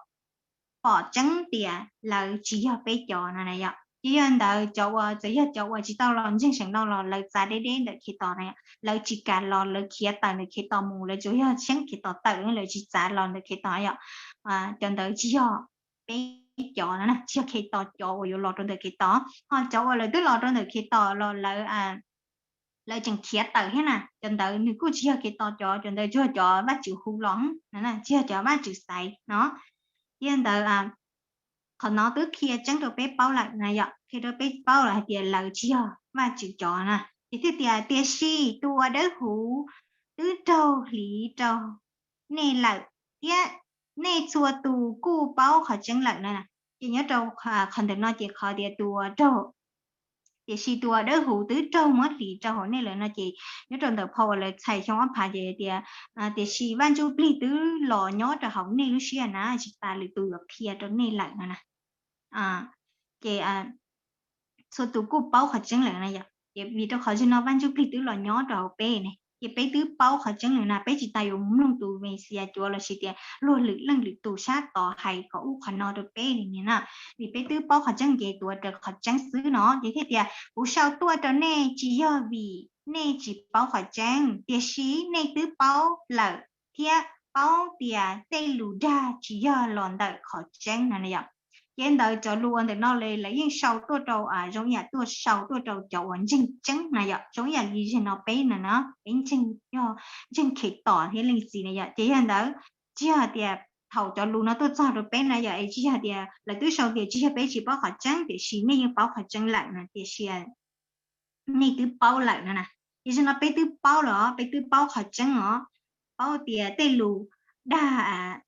pom tseeb tias lawv tsis yog peb cov no na yom. Ces yog ntawd cov uas txawm yog cov uas tsis tau los ntseeg seem no los lawv txav deb deb ntawm Khetos na, lawv tsis kam los, lawv khiav tawm ntawm Khetos mus, lawv tsuas yog xyeeb Khetos tawm, lawv tsis txav los ntawm Khetos yom. Cov ntawd tsis yog peb cov no na, tsis yog Khetos cov uas yuav los rau ntawm Khetos. Ho cov uas lawv twb los rau ntawm Khetos los lawv lawv tseem khiav tawm thiab na, cov ntawd nws kuj tsis yog Khetos cov, cov ntawd tsuas yog cov Vajtswv hu los no, tsis yog cov Vajtswv xaiv no. Yog ntawd qhov no twb qhia tseeb rau peb paub lawm na yom, qhia rau peb paub lawm hais tias lawv tsis yog Vajtswv cov na. Ces thiaj tias, tiam sis tus uas dawb huv twb raug hliv rau nej lawm, thiab nej txhua tus kuj paub qhov tseeb lawm na. Ces nyob rau qhov ntawm no ces qhov tias tus uas raug, tiam sis tus uas dawb huv twb raug muab hliv rau hauv nej lawm no ces nyob rau ntawm phau uas lawv txhais xyoo ob phav ces tias, tiam sis Vaj Ntsujplig twb los nyob rau hauv nej lub siab na, tsis tas lwm tus yuav qhia rau nej lawm no na. Ces txhua tus kuj paub qhov tseeb lawm na yom. Ces vim rau qhov zaum no Vaj Ntsujplig twb los nyob rau hauv peb ne, ces peb twb paub qhov tseeb lawm na, peb tsis tas yuav mus mloog tus Mexiyas cuav los sis tias luag lwm leej lwm tus sab tod hais kom ub qhov no rau peb li na. Vim peb twb paub qhov tseeb ces tuav rawv qhov tseeb xwb no. Ces thiaj tias, kuv sau tuaj rau nej tsis yog vim nej tsis paub qhov tseeb, tiam sis nej twb paub lawm thiab paub tias tej lus dag tsis yog los ntawm qhov tseeb no na yom. Ces ntawd cov lus ua ntawm no lawv yeej sau tuaj rau, zoo ib yam tuaj sau tuaj rau cov uas ntseeg tseeb na yom, zoo ib yam li zaum no peb na no, peb ntseeg, yog ntseeg Khetos thiab Leej Txiv na yom. Ces yog ntawd tsis yog tias thaum cov lus no tuaj txog rau peb na yom, es tsis yog tias lawv twb sau tias tsis yog peb tsis paub qhov tseeb, tiam sis nej yeej paub qhov tseeb lawm no, tiam sis nej twb paub lawm no na. Ces zaum no peb twb paub lawm os, peb twb paub qhov tseeb os, paub tias tej lus dag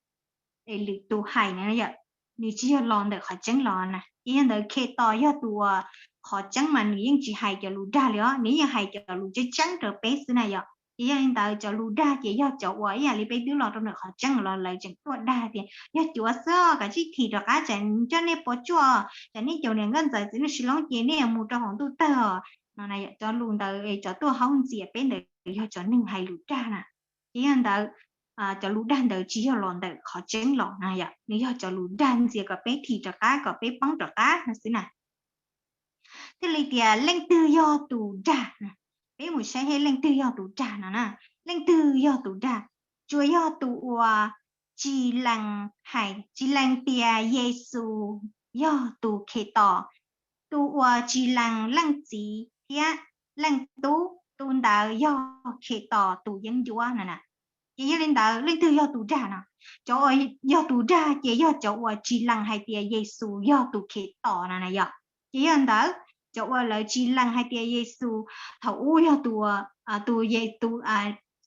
lwm tus hais na yom, nws tsis yog los ntawm qhov tseeb los na. Ces yog ntawd Khetos yog tus uas qhov tseeb mas nws yeej tsis hais cov lus dag li os, nws yeej hais cov lus tseeb tseeb rau peb xwb na yom. Ces yog li ntawd cov lus dag ces yog cov uas ib yam li peb twb los rau ntawm qhov tseeb los lawv tseem tuaj dag tias yog cuav xwb, kav tsij thim rov qab, tsam coj nej puas tsuaj, tsam nej caum niam nkauj ntxawm txiv neej Sis Loob ces nej yuav mus rau hauv ntuj tawg os no. Cov lus ntawd cov tuaj haub ntxias peb ntawd yog cov neeg hais lus dag na. Ces yog ntawd cov lus dag ntawd tsis yog los ntawm qhov tseeb los na yom, nws yog cov lus dag ntxias kom peb thim rov qab, kom peb poob rov qab no xwb na. Thiaj li tias leej twg yog tus dag? Peb mus saib seb leej twg yog tus dag no na. Leej twg yog tus dag? Tsuas yog tus uas tsis lees hais, tsis lees tias Yexus yog tus Khetos, tus uas tsis lees Leej Txiv thiab Leej Tub, tus ntawd yog Khetos tus yeeb ncuab no na. Ces yog li ntawd leej twg yog tus dag no? Cov uas yog tus dag ces yog cov uas tsis lees hais tias Yexus yog tus Khetos no na yom. Ces yog ntawd cov uas lawv tsis lees hais tias Yexus thaum ub yog tus, tus,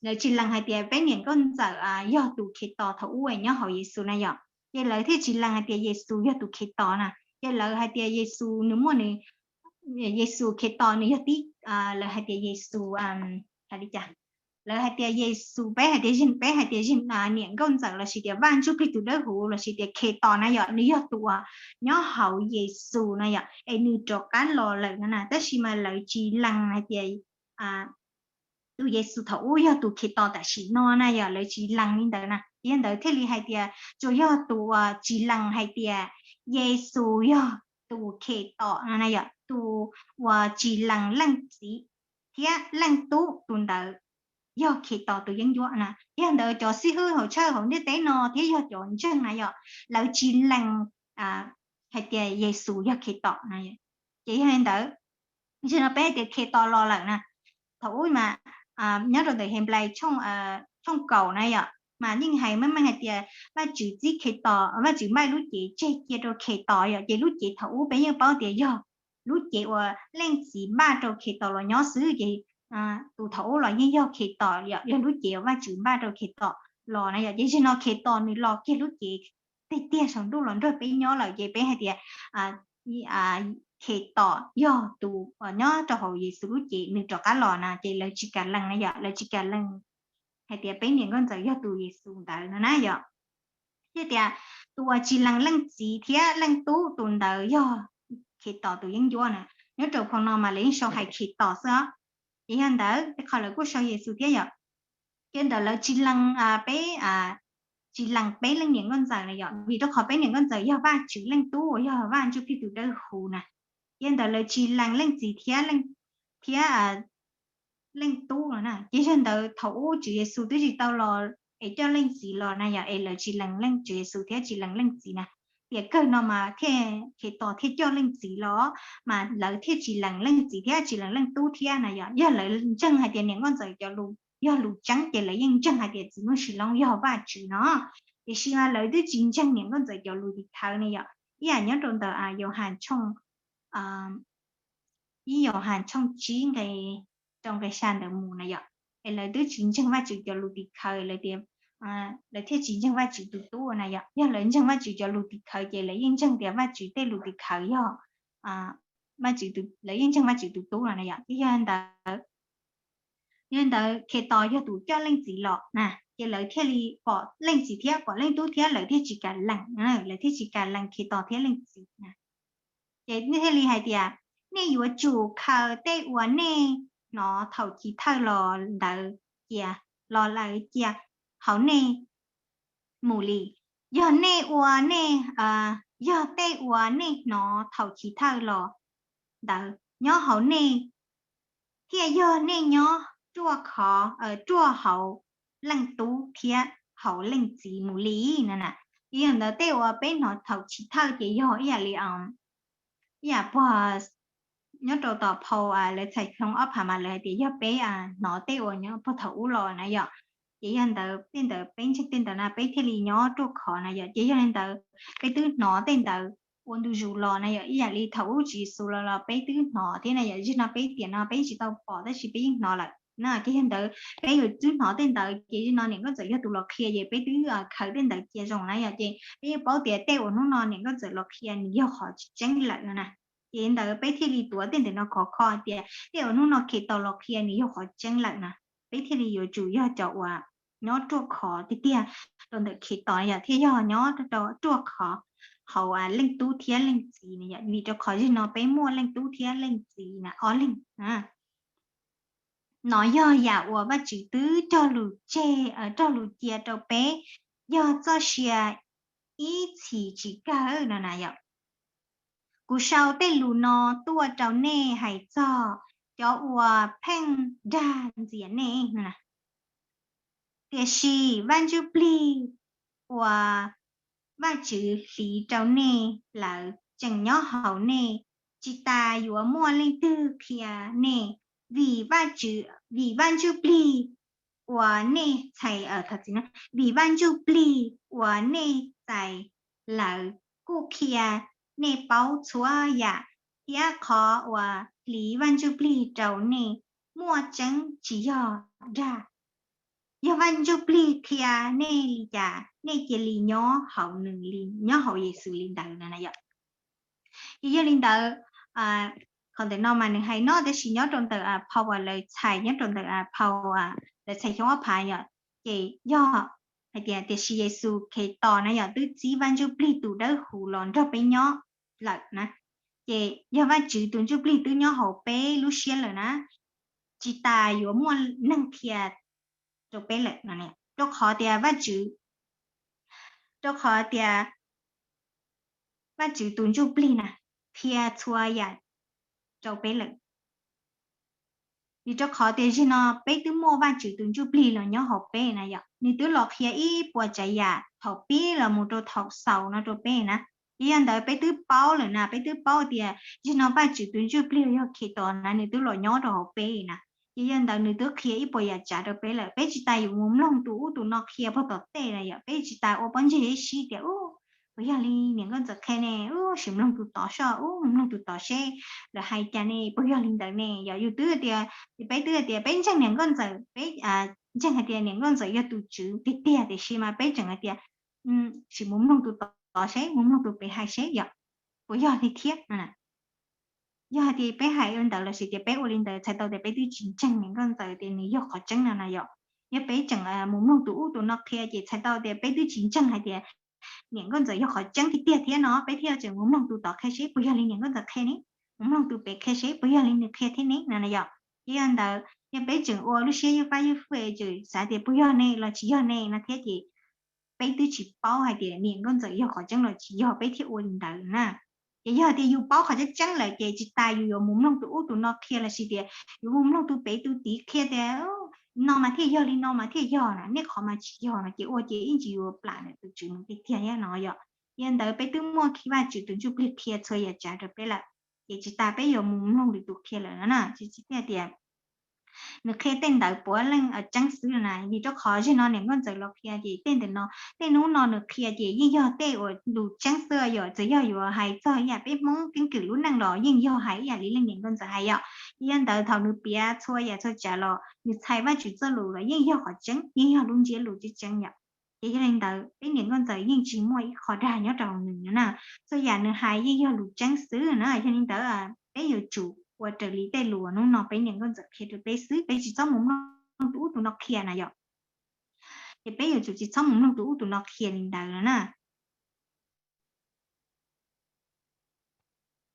lawv tsis lees hais tias peb niam nkauj ntxawm yog tus Khetos thaum ub nyob hauv Yexus na yom, ces lawv thiaj tsis lees hais tias Yexus yog tus Khetos na. Ces lawv hais tias Yexus nws muaj nws, Yexus Khetos nws yog tib, lawv hais tias Yexus, hais li cas, lawv hais tias Yexus, peb hais tias, peb hais tias niam nkauj ntxawm lossis tias Vaj Ntsuj Plig tus dawb huv lossis tias Khetos na yom, nws yog tus uas nyob hauv Yexus na yom, es nws rov qab los lawm no na, tab sis mas lawv tsis lees hais tias tus Yexus thaum ub yog tus Khetos tam sim no na yom, lawv tsis lees li ntawd na. Yog ntawd thiaj li hais tias tsuas yog tus uas tsis lees hais tias Yexus yog tus Khetos no na yom, tus uas tsis lees Leej Txiv thiab Leej Tub, tus ntawd yog Khetos tus yeeb ncuab na. Yog ntawd cov xib hwb hauv tshawj hauv ntiaj teb no thiab yog cov ntseeg na yom, lawv tsis lees hais tias Yexus yog Khetos na. Ces yog li ntawd, tam no peb hais tias Khetos los lawm na. Thaum ub mas nyob rau ntawm Henplais tshooj kaum na yom, mas yeej hais meej meej hais tias Vajtswv txib Khetos, Vajtswv npaj lub cev tseg cia rau Khetos yom, ces lub cev thaum ub peb yeej paub tias yog lub cev uas Leej Txiv npaj rau Khetos los nyob xwb, ces tus thaum ub los yeej yog Khetos yom, yog lub cev uas Vajtswv npaj rau Khetos los na yom, ces zaum no Khetos nws los kiag lub cev tiag tiag saum ntuj los nrog peb nyob lawm, ces peb hais tias Khetos yog tus uas nyob rau hauv Yexus lub cev nws rov qab los na, ces lawv tsis kam lees na yom, lawv tsis kam lees hais tias peb niam nkauj ntxawm yog tus Yexus ntawd no na yom. Thiab tias tus uas tsis lees Leej Txiv thiab Leej Tub, tus ntawd yog Khetos tus yeeb ncuab na. Nyob rau phau no mas lawv yeej sau hais Khetos xwb os. Ces yog ntawd tej qhov lawv kuj sau Yexus thiab yom. Ces ntawd lawv tsis lees peb, tsis lees peb leej niam nkauj ntxawm na yom, vim rau qhov peb niam nkauj ntxawm yog Vajtswv Leej Tub uas yog Vaj Ntsuj Plig tus dawb huv na. Ces ntawd lawv tsis lees Leej Txiv thiab, thiab Leej Tub no na. Ces yog ntawd thaum ub Tswv Yexus twb tsis tau los es coj Leej Txiv los na yom, es lawv tsis lees Leej Tswv Yexus thiab tsis lees Leej Txiv na. Tiam kawg no mas thiaj Khetos thiaj coj Leej Txiv los, mas lawv thiaj tsis lees Leej Txiv thiab tsis lees Leej Tub thiab na yom. Yog lawv ntseeg hais tias niam nkauj ntxawm cov lus yog lus tseeb ces lawv yeej ntseeg hais tias txiv Nkauj Sis Loob yog Vajtswv no. Tiam sis mas lawv twb tsis ntseeg niam nkauj ntxawm cov lus tim khawv ne yom. Ib yam nyob rau ntawm Yauhas tshooj, ib Yauhas tshooj tsib nqe rau nqe xya ntawd mus na yom. Es lawv twb tsis ntseeg Vajtswv cov lus tim khawv, lawv tias, lawv thiaj tsis ntseeg Vajtswv tus Tub na yom. Yog lawv ntseeg Vajtswv cov lus tim khawv ces lawv yeej ntseeg tias Vajtswv tej lus tim khawv yog, Vajtswv, lawv yeej ntseeg Vajtswv tus Tub no na yom. Ces yog ntawd, yog ntawd Khetos yog tus coj Leej Txiv los na, ces lawv thiaj li pom Leej Txiv thiab pom Leej Tub thiab lawv thiaj tsis kam lees, lawv thiaj tsis kam lees Khetos thiab Leej Txiv na. Ces nej thiaj li hais tias, nej yuav tsum khaws tej uas nej hnov thaum chiv thawj los ntawd cia, los lawm cia hauv nej mus li. Yog nej ua nej, yog tej uas nej hnov thaum chiv thawj los ntawd nyob hauv nej, thiaj yog nej nyob ruaj khov, ruaj hauv Leej Tub thiab hauv Leej Txiv mus li no na. Ces yog ntawd tej uas peb hnov thaum chiv thawj ces yog ib yam li, ib yam puag nyob rau tom phau lawv txhais xyoo ob phav mas lawv hais tias yog peb hnov tej uas nyob puag thaum ub los na yom. Ces yog ntawd tej ntawd peb ntseeg tej ntawd na peb thiaj li nyob ruaj khov na yom. Ces yog li ntawd peb twb hnov tej ntawd ua ntu zus los na yom, ib yam li thaum ub Tswv Yexus los los peb twb hnov thiab na yom. Zaum no peb tiam no peb tsis tau pom tab sis peb yeej hnov lawm na. Ces yog ntawd peb yuav twb hnov tej ntawd ces zaum no niam nkauj ntxawm yog tus los qhia ces peb twb khaws tej ntawd cia zoo na yom. Ces peb yeej paub tias tej uas hnub no niam nkauj ntxawm los qhia nws yog qhov tseeb lawm no na. Ces ntawd peb thiaj li tuav tej ntawd no khov kho tias tej uas hnub no Khetos los qhia nws yog qhov tseeb lawm na. Peb thiaj li yuav tsum yog cov uas nyob ruaj khov tiag tiag rau ntawm Khetos yom, thiaj yog nyob ruaj khov hauv Leej Tub thiab Leej Txiv na yom. Vim rau qhov zaum no peb muaj Leej Tub thiab Leej Txiv na ob leeg. Nov yog yam uas Vajtswv twb cog lus tseg, cog lus cia rau peb, yog txoj sia ib txhis tsis kawg no na yom. Kuv sau tej lus no tuaj rau nej hais txog cov uas pheej dag ntxias nej no na. Tiam sis Vaj Ntsuj Plig uas Vajtswv hliv rau nej lawm tseem nyob hauv nej, tsis tas yuav muaj leej twg qhia nej, vim Vajtswv, vim Vaj Ntsuj Plig uas nej txhais, vim Vaj Ntsujplig uas nej txais lawm kuj qhia nej paub txhua yam, thiab qhov uas hliv Vaj Ntsujplig rau nej muaj tseeb tsis yog dag. Yog Vaj Ntsujplig qhia nej li cas, nej cia li nyob hauv nws li, nyob hauv Yexus li ntawd na yom. Ces yog li ntawd, qhov ntawm no mas nws hais no tab sis nyob rau ntawm phau uas lawv txhais, nyob rau ntawm phau lawv txhais xyoo ob phav yom, ces yog hais tias tiam sis Yexus Khetos na yom twb txib Vaj Ntsujplig tus Dawbhuv los nrog peb nyob lawm na. Ces yog Vajtswv tus Ntsujplig twb nyob hauv peb lub siab lawm na, tsis tas yuav muaj neeg qhia rau peb lawm no, rau qhov tias Vajtswv, rau qhov tias Vajtswv tus Ntsujplig na qhia txhua yam rau peb lawm. Vim rau qhov tias zaum no peb twb muaj Vajtswv tus Ntsujplig los nyob hauv peb na yom, nws twb los qhia ib puas tsav yam thaum pib los mus rau thaum xaus no rau peb na. Ces yog ntawd peb twb paub lawm na, peb twb paub tias zaum no Vajtswv tus Ntsujplig yog Khetos na nws twb los nyob rau hauv peb na. Ces yog ntawd nws twb qhia ib puas yam tsav rau peb lawm, peb tsis tas yuav mus mloog tus ub tus no qhia puag tom tej na yom, peb tsis tas ua pob ntseg ib sib tias ub, puas yog li niam nkauj ntxawm qhia ne, ub sim mloog tus tod soj, ub mloog tus tod seb lawv hais cas ne, puas yog li ntawd ne yom. Yus twb tias, ces peb twb tias peb ntseeg niam nkauj ntxawm, peb ntseeg hais tias niam nkauj ntxawm yog tus tswv tiag tiag, tiam sis mas peb tseem hais tias sim mus mloog tus tod seb, mus mloog tus pem hais seb yom, puas yog li thiab. Yog hais tias peb hais ua li ntawd lossis tias peb ua li ntawd txhais tau tias peb twb tsis ntseeg niam nkauj ntxawm tias nws yog qhov tseeb no na yom. Yog peb tseem mus mloog tus ub tus no qhia ces txhais tau tias peb twb tsis ntseeg hais tias niam nkauj ntxawm yog qhov tseeb tiag tiag thiab no, peb thiaj tseem mus mloog tus tod qhia seb puas yog li niam nkauj ntxawm qhia ne, mus mloog tus pem qhia seb puas yog li nws qhia thiab ne no na yom. Ces yog ntawd yog peb tseem ua lub siab ywj fab ywj fwj tseem xav tias puas yog ne los tsis yog ne no thiab ces peb twb tsis paub hais tias niam nkauj ntxawm yog qhov tseeb los tsis yog, peb thiaj ua li ntawd na. Ces yog tias yus paub qhov tseeb tseeb lawm ces tsis tas yus yuav mus mloog tus ub tus no qhia lossis tias yuav mus mloog tus pem tus tid qhia tias no mas thiaj yog li no mas thiaj yog na, nej qhov mas tsis yog no ces ua ces ib ntsis yuav plam ntawm tus tswv nws tiag tiag thiab no yom. Ces yog ntawd peb twb muaj Vajtswv tus Ntsujplig qhia txhua yam tsav rau peb lawm, ces tsis tas peb yuav mus mloog lwm tus qhia lawm no na, tsis tsis tias nws qhia tej ntawd puav leej tseeb xwb na. Vim rau qhov zaum no niam nkauj ntxawm los qhia ces tej ntawm no, tej hnub no nws qhia ces yeej yog tej uas lus tseeb xwb yom. Txawm yog yuav hais txog ib yam peb Hmoob keeb kwm lub neej los yeej yog hais ib yam li leej niam nkauj ntxawm hais yom. Ces yog ntawd thaum nws piav txhua yam txhua tsav los nws txhais Vajtswv txoj lus los yeej yog qhov tseeb, yeej yog lub ntsiab lus tseeb tseeb yom. Ces yog li ntawd peb niam nkauj ntxawm yeej tsis muaj ib qho dag nyob rau hauv nws na. Txhua yam nws hais yeej yog lus tseeb xwb na. Yog li ntawd peb yuav tsum ua raws li tej lus hnub no peb niam nkauj ntxawm qhia rau peb xwb, peb tsis txhob mus mloog tus ub tus no qhia na yom. Ces peb yuav tsum tsis txhob mus mloog tus ub tus no qhia li ntawd no na.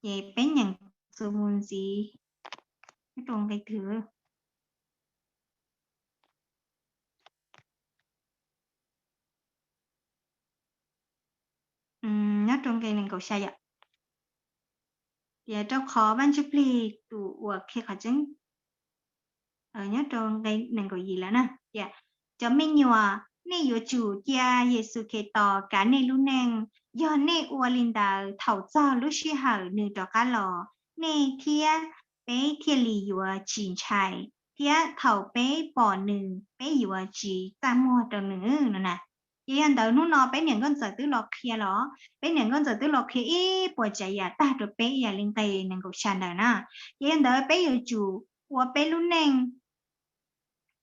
Ces peb nyeem txuas mus ntxiv nyob rau nqe twg, nyob rau nqe nees nkaum xya yom. Tias rau qhov Vaj Ntsuj Plig tus uas qhia qhov tseeb, nyob rau nqe nees nkaum yim lawm na, tias cov me nyuam, nej yuav tsum cia Yexus Khetos kav nej lub neej. Yog nej ua li ntawd, thaum txog lub sij hawm nws rov qab los, nej thiab peb thiaj li yuav tsis ntshai, thiab thaum peb pom nws, peb yuav tsis txaj muag rau nws no na. Ces yog ntawd hnub no peb niam nkauj ntxawm twb los qhia los, peb niam nkauj ntxawm twb los qhia ib puas tsav yam tag rau peb ib yam li nqe nees nkaum xya ntawd na. Ces yog ntawd peb yuav tsum ua peb lub neej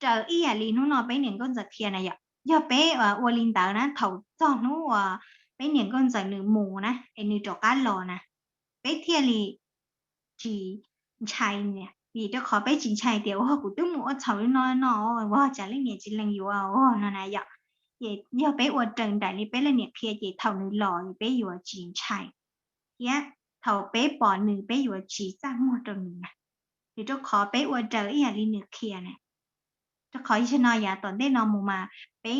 raws ib yam li hnub no peb niam nkauj ntxawm qhia na yom. Yog peb ua li ntawd na, thaum txog hnub uas peb niam nkauj ntxawm nws mus na es nws rov qab los na, peb thiaj li tsis ntshai. Vim rau qhov peb tsis ntshai tias ua kuv twb mus ua txhaum li no no, ua cas leej niam tsis lees yuav ua no na yom. Ces yog peb ua raws nraim li peb leej niam qhia ces thaum nws los peb yuav tsis ntshai, thiab thaum peb pom nws peb yuav tsis txaj muag rau nws na. Vim rau qhov peb ua raws ib yam li nws qhia na. Rau qhov zaum no yav tom ntej no mus mas peb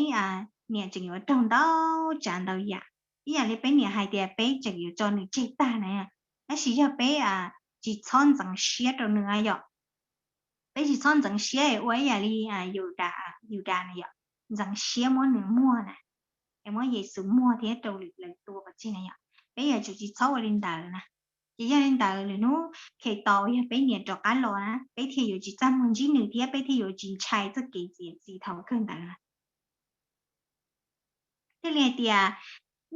niam tseem yuav raug ntau tsav ntau yam, ib yam li peb niam hais tias peb tseem yuav tso nws tseg tag na. Tab sis yog peb tsis txhob ntxeev siab rau nws yom. Peb tsis txhob ntxeev siab ua ib yam li Yudas, Yudas na yom, ntxeev siab muab nws muag na, es muab Yexus muag thiab rau lwm lawv tua pov tseg na yom. Peb yuav tsum tsis txhob ua li ntawd na. Ces yog li ntawd lwm hnub Khetos uas yog peb niam rov qab los na, peb thiaj yuav tsis txaj muag ntsib nws thiab peb thiaj yuav tsis ntshai txoj kev txiav txim thaum kawg ntawd. Thiaj li hais tias,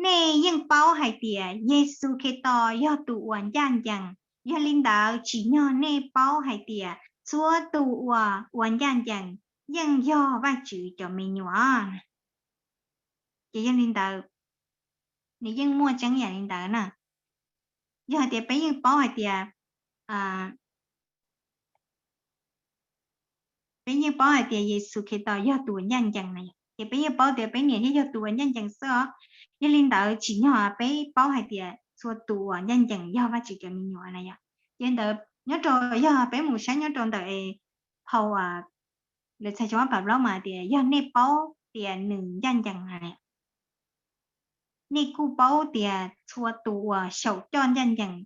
nej yeej paub hais tias Yexus Khetos yog tus uas ncaj ncees, yog li ntawd tsim nyog nej paub hais tias txhua tus uas ua ncaj ncees yeej yog Vajtswv cov me nyuam. Ces yog li ntawd, nws yeej muaj tseeb yam li ntawd na. Yog hais tias peb yeej paub hais tias, peb yeej paub hais tias Yexus Khetos yog tus uas ncaj ncees na, ces peb yeej paub tias peb niam thiaj yog tus uas ncaj ncees xwb os. Yog li ntawd tsim nyog peb paub hais tias txhua tus uas ncaj ncees yog Vajtswv cov me nyuam na yom. Ces ntawd nyob rau, yog peb mus saib nyob rau ntawm phau, lawv txhais cov mab pam plaub mas tias yog nej paub tias nws ncaj ncees na, nej kuj paub tias txhua tus uas xyaum coj ncaj ncees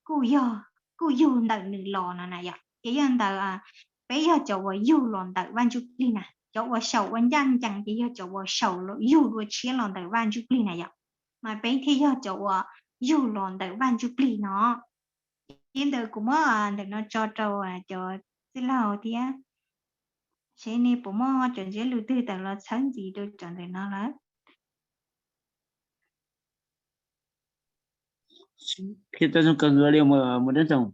kuj yog, kuj yug ntawm nws los no na yom. Ces yog ntawd peb yog cov uas yug los ntawm Vaj Ntsuj Plig na, cov uas xyaum ua ncaj ncees ces yog cov uas xyaum yug dua tshiab los ntawm Vaj Ntsuj Plig na yom. Mas peb thiaj yog cov uas yug los ntawm Vaj Ntsuj Plig no. Ces ntawd kuv muab ntawm no tso rau cov txwj laug thiab, seb nej puas muaj cov ntsiab lus twg tawm los txhawb ntxiv rau cov ntawm no lawm. Qhia tau zoo kawg nkaus li mus dab tsoom,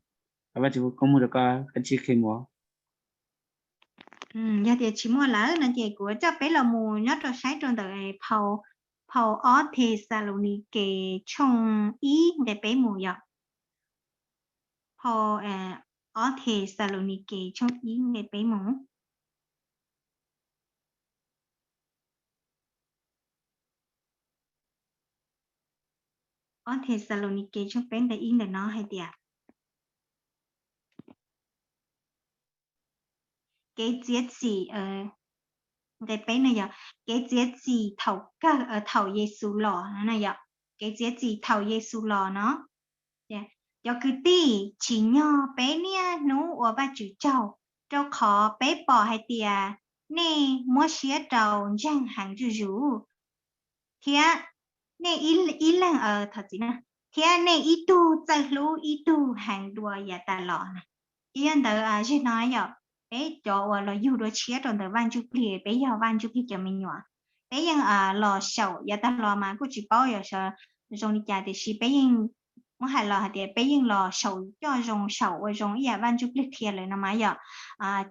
Vajtswv koob hmoov rau koj, koj tsis qhia mus. Yog tias tsis muaj lawm no ces kuv coj peb los mus nyob rau saib rau ntawm phau, phau ob Thexalaunikes tshooj ib nqe peb mus yom. Phau ob Thexalaunikes tshooj ib nqe peb mus. Ob Thexalaunikes tshooj peb nqe ib ntawm no hais tias, kev txiav txim, nqe peb no yog kev txiav txim thaum kawg, thaum Yexus los no na yom. Kev txiav txim thaum Yexus los no. Cov kwv tij, tsim nyog peb niaj hnub ua Vajtswv tsaug, rau qhov peb pom hais tias nej muab siab rau ntseeg heev zuj zus, thiab nej ib leeg, thiab nej ib tug txawj hlub ib tug heev dua yav tas los na. Ces yog ntawd, zim no yog peb cov uas los yug dua tshiab rau ntawm Vaj Ntsuj Plig, peb yog Vaj Ntsuj Plig cov me nyuam, peb yeej los xyaum yav tag los mas kuj tsis paub yog zoo li cas, tiam sis peb yeej muab hais los hais tias peb yeej los xyaum coj zoo, xyaum ua zoo ib yam Vaj Ntsuj Plig qhia lawm no mas yog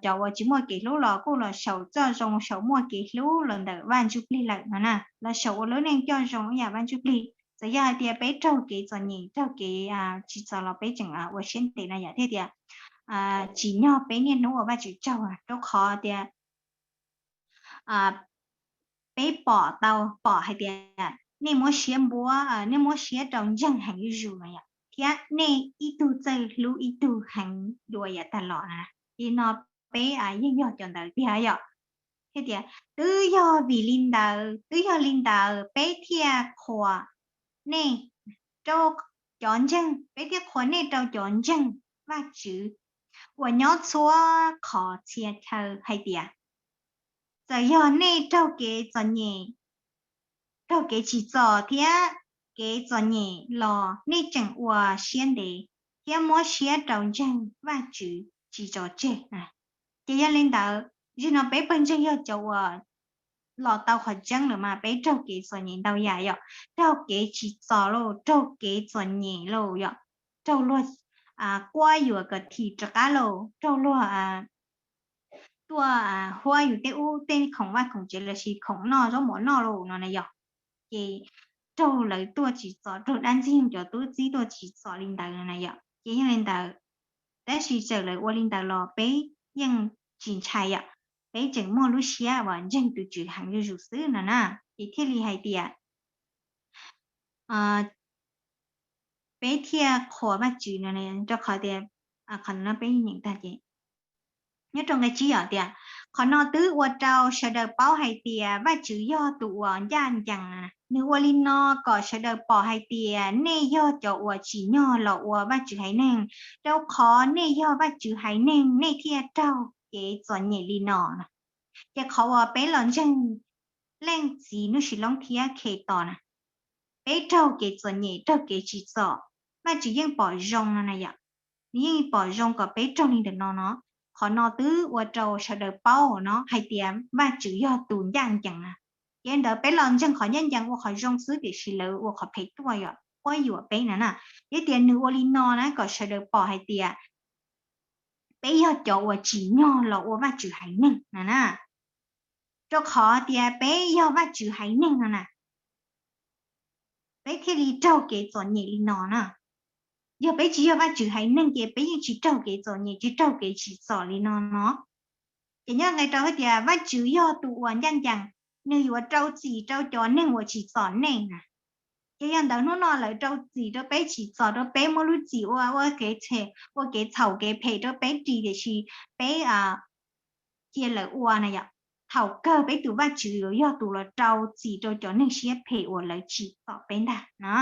cov uas tsis muaj kev hlub los kuj los xyaum coj zoo, xyaum muaj kev hlub los ntawm Vaj Ntsuj Plig lawm no na, los xyaum ua lub neej coj zoo ib yam Vaj Ntsuj Plig. Txawm yog hais tias peb raug kev txom nyem, raug kev tsis txaus los peb tseem ua siab ntev no yom, thiaj tias tsim nyog peb niaj hnub ua Vajtswv tsaug, rau qhov tias peb pom tau, pom hais tias nej muab siab npuab, nej muab siab rau ntseeg heev zuj zus no yom, thiab nej ib tug txawj hlub ib tug heev dua yav tag los na. Li no peb yeej yog cov ntawd tiag yom. Thiab tias twb yog vim li ntawd, twb yog li ntawd peb thiaj qhuas nej rau cov ntseeg, peb thiaj qhuas nej rau cov ntseeg Vajtswv uas nyob txhua qhov txhia chaw hais tias txawm yog nej raug kev txom nyem, raug kev tsim txom thiab kev txom nyem los nej tseem ua siab ntev thiab muab siab rau ntseeg Vajtswv tsis tso tseg. Ces yog li ntawd, zim no peb pawg ntseeg yog cov uas los tau qhov tseeb lawm mas peb raug kev txom nyem ntau yam yom, raug kev tsim txom lauj, raug kev txom nyem lauj yom, raug luag quab yuam kom thim rov qab lauj, raug luag tuaj huab yus tej ub tej khoom vaj khoom tsev lossis khoom noj zaub mov noj lauj no na yom. Ces raug lawv tuaj tsim txom, raug dab ntxwg nyoog cov tub txib tuaj tsim txom li ntawd no na yom. Ces yog li ntawd, tab sis txawm lawv ua li ntawd los peb yeej tsis ntshai yom, peb tseem muaj lub siab uas ntseeg tus Tswv heev zuj zus xwb no na. Ces thiaj li hais tias peb thiaj qhuas Vajtswv no, rau qhov tias qhov no peb nyeem tag ces nyob rau nqe tsib yom tias, qhov no twb ua rau sawv daws paub hais tias Vajtswv yog tus uas ncaj ncees. Nws ua li no kom sawv daws pom hais tias nej yog cov uas tsim nyog los ua Vajtswv haiv neeg, rau qhov nej yog Vajtswv haiv neeg nej thiaj raug kev txom nyem li no. Ces qhov uas peb los ntseeg Leej Txiv Hnub Sis Loob thiab Khetos na, peb raug kev txom nyem, raug kev tsim txom, Vajtswv yeej pom zoo no na yom. Nws yeej pom zoo kom peb raug li ntawm no no. Qhov no twb ua rau sawv daws paub no hais tias Vajtswv yog tus ncaj ncees na. Ces ntawd peb los ntseeg qhov ncaj ncees ua qhov zoo xwb tiam sis lawv ua qhov phem tuaj yom, quab yuam peb na na. Yog tias nws ua li no na kom sawv daws pom hais tias peb yog cov uas tsim nyog los ua Vajtswv haiv neeg na na. Rau qhov tias peb yog Vajtswv haiv neeg no na, peb thiaj li raug kev txom nyem li no na. Yog peb tsis yog Vajtswv haiv neeg ces peb yeej tsis raug kev txom nyem, tsis raug kev tsim txom li no no. Ces nyob nqe rau hais tias Vajtswv yog tus uas ncaj ncees, nws yuav rau txim rau cov neeg uas tsim txom nej na. Ces yog ntawd hnub no lawv rau txim rau peb, tsim txom rau peb, muab lub txim ua ua kev txhaum kev phem rau peb ris, tiam sis peb cia lawv ua na yom. Thaum kawg peb tus Vajtswv yuav yog tus los rau txim rau cov neeg siab phem uas lawv tsim txom peb ntag na.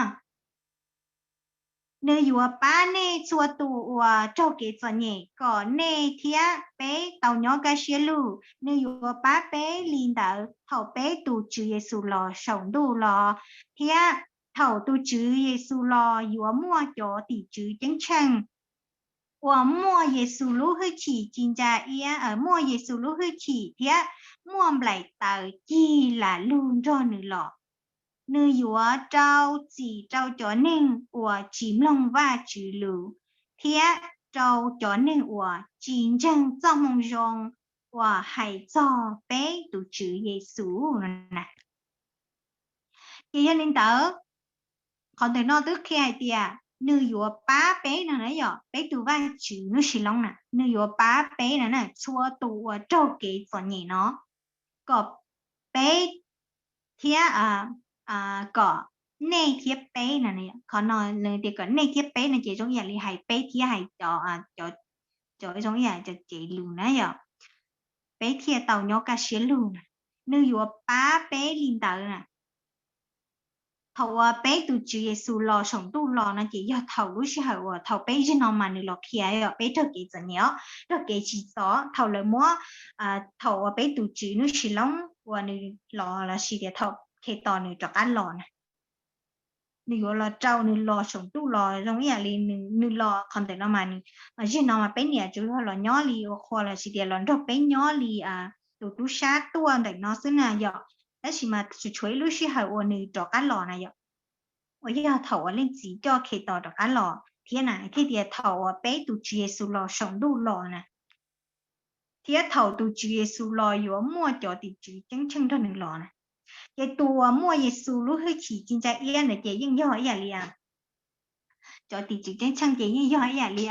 Nws yuav pab nej txhua tus uas raug kev txom nyem kom nej thiab peb tau nyob kaj siab lug. Nws yuav pab peb li ntawd thaum peb tus Tswv Yexus los saum ntuj los, thiab thaum tus Tswv Yexus los yuav muaj cov tim tswv ceeb tsheej uas muaj Yexus lub hwj chim ci ntsa iab, muaj Yexus lub hwj chim thiab muaj nplaim taws cig lam lug nrog nws los. Nws yuav rau txim rau cov neeg uas tsis mloog Vajtswv lus, thiab rau cov neeg uas tsis ntseeg txoj moo zoo uas hais txog peb tus Tswv Yexus na. Ces yog li ntawd, qhov ntawm no twb qhia hais tias nws yuav pab peb no na yom, peb tus Vajtswv lub sis loob na, nws yuav pab peb na, txhua tus uas raug kev txom nyem no, kom peb thiab, kom nej thiab peb no, qhov no nws tias kom nej thiab peb no ces zoo ib yam li hais peb thiab hais cov, cov zoo ib yam cov cev lus na yom, peb thiaj tau nyob kaj siab lug na. Nws yuav pab peb li ntawd na. Thaum uas peb tus Tswv Yexus los saum ntuj los no ces yog thaum lub sij hawm uas thaum peb zaum no mas nws los qhia yom, peb raug kev txom nyem os, raug kev tsim txom, thaum lawv muab, thaum uas peb tus Tswv lub sis loob uas nws los lossis tias thaum Khetos nws rov qab los na, nws yuav los rau nws los saum ntuj los zoo ib yam li nws los qhov ntawm no mas nws, zaum no mas peb niam tsuas yog los nyob li ua qhua lossis tias los nrog peb nyob li tus tub sab tuaj ntawm no xwb na yom. Tab sis mas tsuas tshuav ib lub sij hawm uas nws rov qab los na yom, uas yog thaum uas Leej Txiv coj Khetos rov qab los thiab na, thiaj tias thaum uas peb tus Tswv Yexus los saum ntuj los na, thiab thaum tus Tswv Yexus los yuav muaj cov tim tswv ceeb tsheej nrog nws los na. Ces tus uas muaj Yexus lub hwj chim ci ntsa iab ntawd ces yeej yog ib yam li, cov tim tswv ceeb tsheej ces yeej yog ib yam li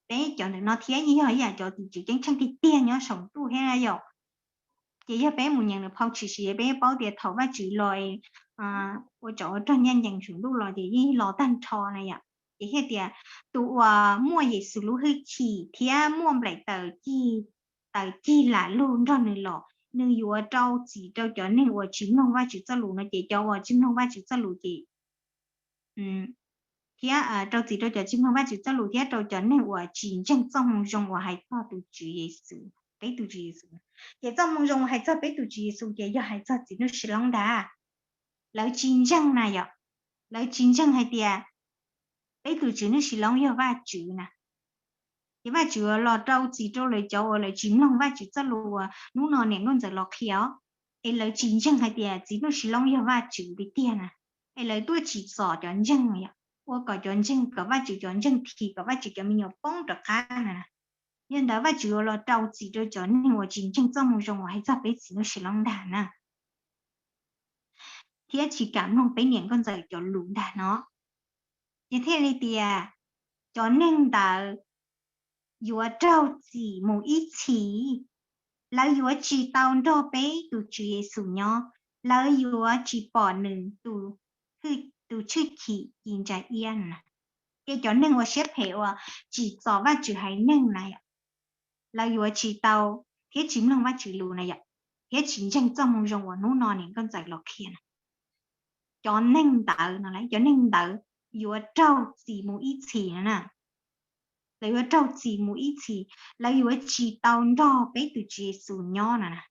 peb cov ntawm no thiab, yeej yog ib yam cov tim tswv ceeb tsheej tiag tiag nyob saum ntuj thiab na yom. Ces yog peb mus nyeem nws phau tshwm sim peb paub tias thaum Vajtswv los ua tsov ua rog ncaj ncees saum ntuj los ces yeej los tag nrho na yom. Ces thiaj tias tus uas muaj Yexus lub hwj chim thiab muaj nplaim taws cig, taws cig lam lug nrog nws los, nws yuav rau txim rau cov neeg uas tsis mloog Vajtswv txoj lus no. Ces cov uas tsis mloog Vajtswv txoj lus ces thiab rau txim rau cov tsis mloog Vajtswv txoj lus thiab rau cov neeg uas tsis ntseeg txoj moo zoo uas hais txog tus Tswv Yexus, peb tus Tswv Yexus. Ces txoj moo zoo uas hais txog peb tus Tswv Yexus ces yog hais txog txiv nuj sis loob ntag. Lawv tsis ntseeg na yom, lawv tsis ntseeg hais tias peb tus Tswv nuj sis loob yog Vajtswv na. Ces Vajtswv los rau txim rau lawv cov uas lawv tsis mloog Vajtswv txoj lus uas hnub no niam nkauj ntxawm los qhia os. Es lawv tsis ntseeg hais tias txiv nuj sis loob yog Vajtswv tiag tiag na. Es lawv tuaj tsim txom cov ntseeg yom, ua kom cov ntseeg, kom Vajtswv cov ntseeg thim, kom Vajtswv cov me nyuam poob rov qab na. Yog ntawd Vajtswv yuav los rau txim rau cov neeg uas tsis ntseeg txoj moo zoo uas hais txog peb txiv nuj sis loob ntag na, thiab tsis kam mloog peb niam nkauj ntxawm cov lus ntag no. Ces thiaj li tias cov neeg ntawd yuav raug txim mus ib txhis. Lawv yuav tsis tau nrog peb tus Tswv Yexus nyob, lawv yuav tsis pom nws tus tshwj chim ci ntsa iab na. Ces cov neeg uas siab phem uas tsim txom Vajtswv haiv neeg na yom, lawv yuav tsis tau thiab tsis mloog Vajtswv lus na yom, thiab tsis ntseeg txoj moo zoo uas hnub no niam nkauj ntxawm los qhia na. Cov neeg ntawd no, cov neeg ntawd yuav raug txim mus ib txhis no na. Lawv yuav raug txim mus ib txhis, lawv yuav tsis tau nrog peb tus Tswv Yexus nyob no na.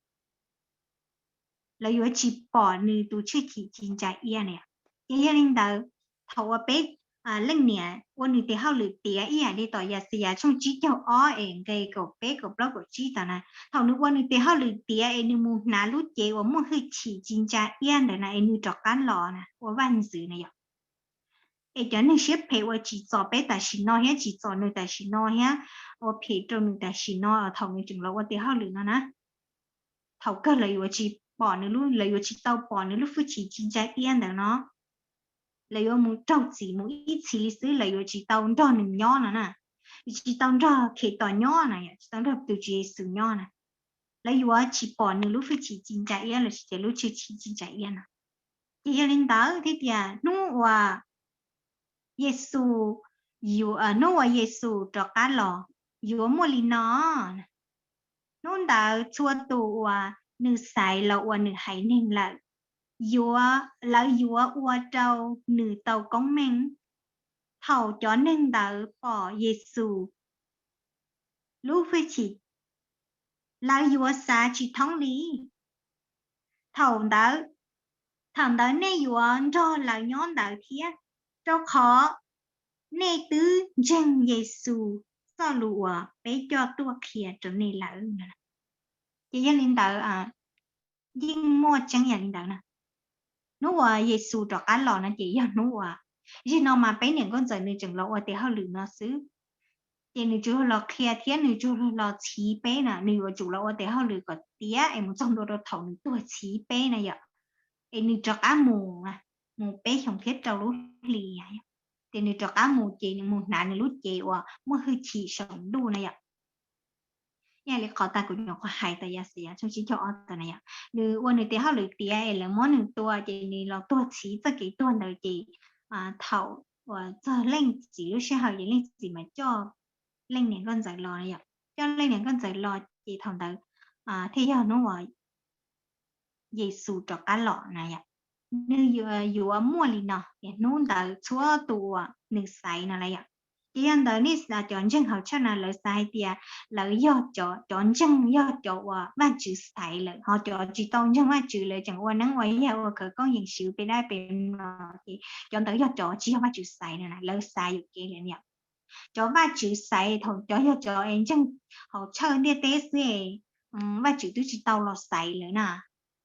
Lawv yuav tsis pom nws tus tshwj chim ci ntsa iab na. Ces yog li ntawd, thaum uas peb leej niam ua nws tes hauj lwm tiav ib yam li tom Yaxayas tshooj tsib caug ob es nqe kaum peb kaum plaub kaum tsib tas na. Thaum nws ua nws tes hauj lwm tiav es nws mus hnav lub cev uas muaj hwj chim ci ntsa iab ntawd na es nws rov qab los na ua vaj ntxwv na yom. Es cov neeg siab phem uas tsim txom peb tam sim no thiab tsim txom nws tam sim no thiab ua phem rau nws tam sim no thaum nws tseem los ua tes hauj lwm no na, thaum kawg lawv yuav tsis pom nws, lawv yuav tsis tau pom nws lub hwj chim ci ntsa iab ntawd no. Lawv yuav mus raug txim mus ib txhis li xwb, lawv yuav tsis tau nrog nws nyob no na, yuav tsis tau nrog Khetos nyob na, tsis tau nrog tus Tswv Yexus nyob na. Lawv yuav tsis pom nws lub hwj chim ci ntsa iab los sis tias lub tshwj chim ci ntsa iab no. Ces yog li ntawd thiaj tias hnub uas Yexus, hnub uas Yexus rov qab los yuav muaj li no. Hnub ntawd txhua tus uas nws xaiv los ua nws haiv neeg lawm, lawv yuav ua rau nws tau koob meej. Thaum cov neeg ntawd pom Yexus lub hwj chim, lawv yuav xav tsis thoob li. Thaum ntawd, thaum ntawd nej yuav nrog lawv nyob ntawd thiab, rau qhov nej twb ntseeg Yexus txoj lus uas peb coj tuaj qhia rau nej lawm. Ces yog li ntawd, yeej muaj tseeb yam li ntawd na. Hnub uas Yexus rov qab los no ces yog hnub uas, zaum no mas peb niam nkauj ntxawm nws tseem los ua tes hauj lwm no xwb. Ces nws tsuas los qhia thiab nws tsuas los txhiv peb na, nws yuav tsum los ua tes hauj lwm kom tiav es mus txog ntua rau thaum nws tuag txhiv peb na yom. Es nws rov qab mus, mus peb xyoos thiab rau lub hlis, ces nws rov qab mus ces nws mus hnav nws lub cev uas muaj hwj chim saum ntuj na yom. Yog li qhov tas kuv nyuam qhuav hais tas Yaxayas tshooj tsib caug ob tas na yom, nws ua nws tes hauj lwm tiav es lawv muab nws tua ces nws los tuag txhiv txoj kev tuag ntawd ces thaum uas txog leej txiv lub sij hawm ces leej txiv mas coj leej niam nkauj ntxawm los na yom, coj leej niam nkauj ntxawm los ces thaum ntawd thiaj yog hnub uas Yexus rov qab los na yom. Nws yuav muaj li no, hnub ntawd txhua tus uas nws xaiv no na yom. Ces yog ntawd nej cov ntseeg hauv tshaj na lawv xav hais tias lawv yog cov ntseeg, yog cov uas Vajtswv xaiv lawm, ho cov tsis tau ntseeg Vajtswv lawv tseem ua neeb ua yaig ua khawv koob yees swv pem dab pem no, ces cov ntawd yog cov tsis yog Vajtswv xaiv na, lawv xav yuam kev li yom. Cov Vajtswv xaiv thaum cov yog cov es ntseeg hauv tshaj ntiaj teb xwb, Vajtswv twb tsis tau los xaiv lawv na.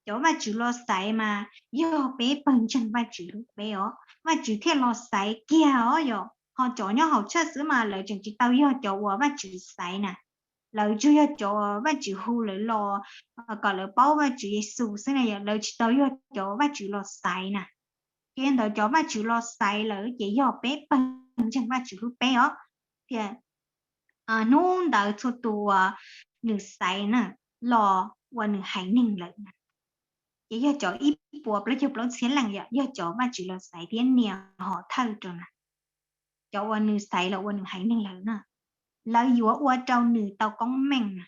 Cov Vajtswv los xaiv mas yog peb pawg ntseeg Vajtswv hlub peb os, Vajtswv thiaj los xaiv kiag os yom. Ho cov nyob hauv tshaj xwb mas lawv tseem tsis tau yog cov uas Vajtswv xaiv na. Lawv tsuas yog cov Vajtswv hu lawv los kom lawv paub Vajtswv Yexus xwb na yom, lawv tsis tau yog cov Vajtswv los xaiv na. Ces ntawd cov Vajtswv los xaiv lawm ces yog peb pawg ntseeg Vajtswv hlub peb os. Tias hnub ntawd txhua tus uas nws xaiv na los ua nws haiv neeg lawm na, ces yog cov ib puas plaub caug plaub txhiab leej yom, yog cov Vajtswv los xaiv thiab nias hom thawj rau na. Cov uas nws xaiv los ua nws haiv neeg lawm na, lawv yuav ua rau nws tau koob meej na.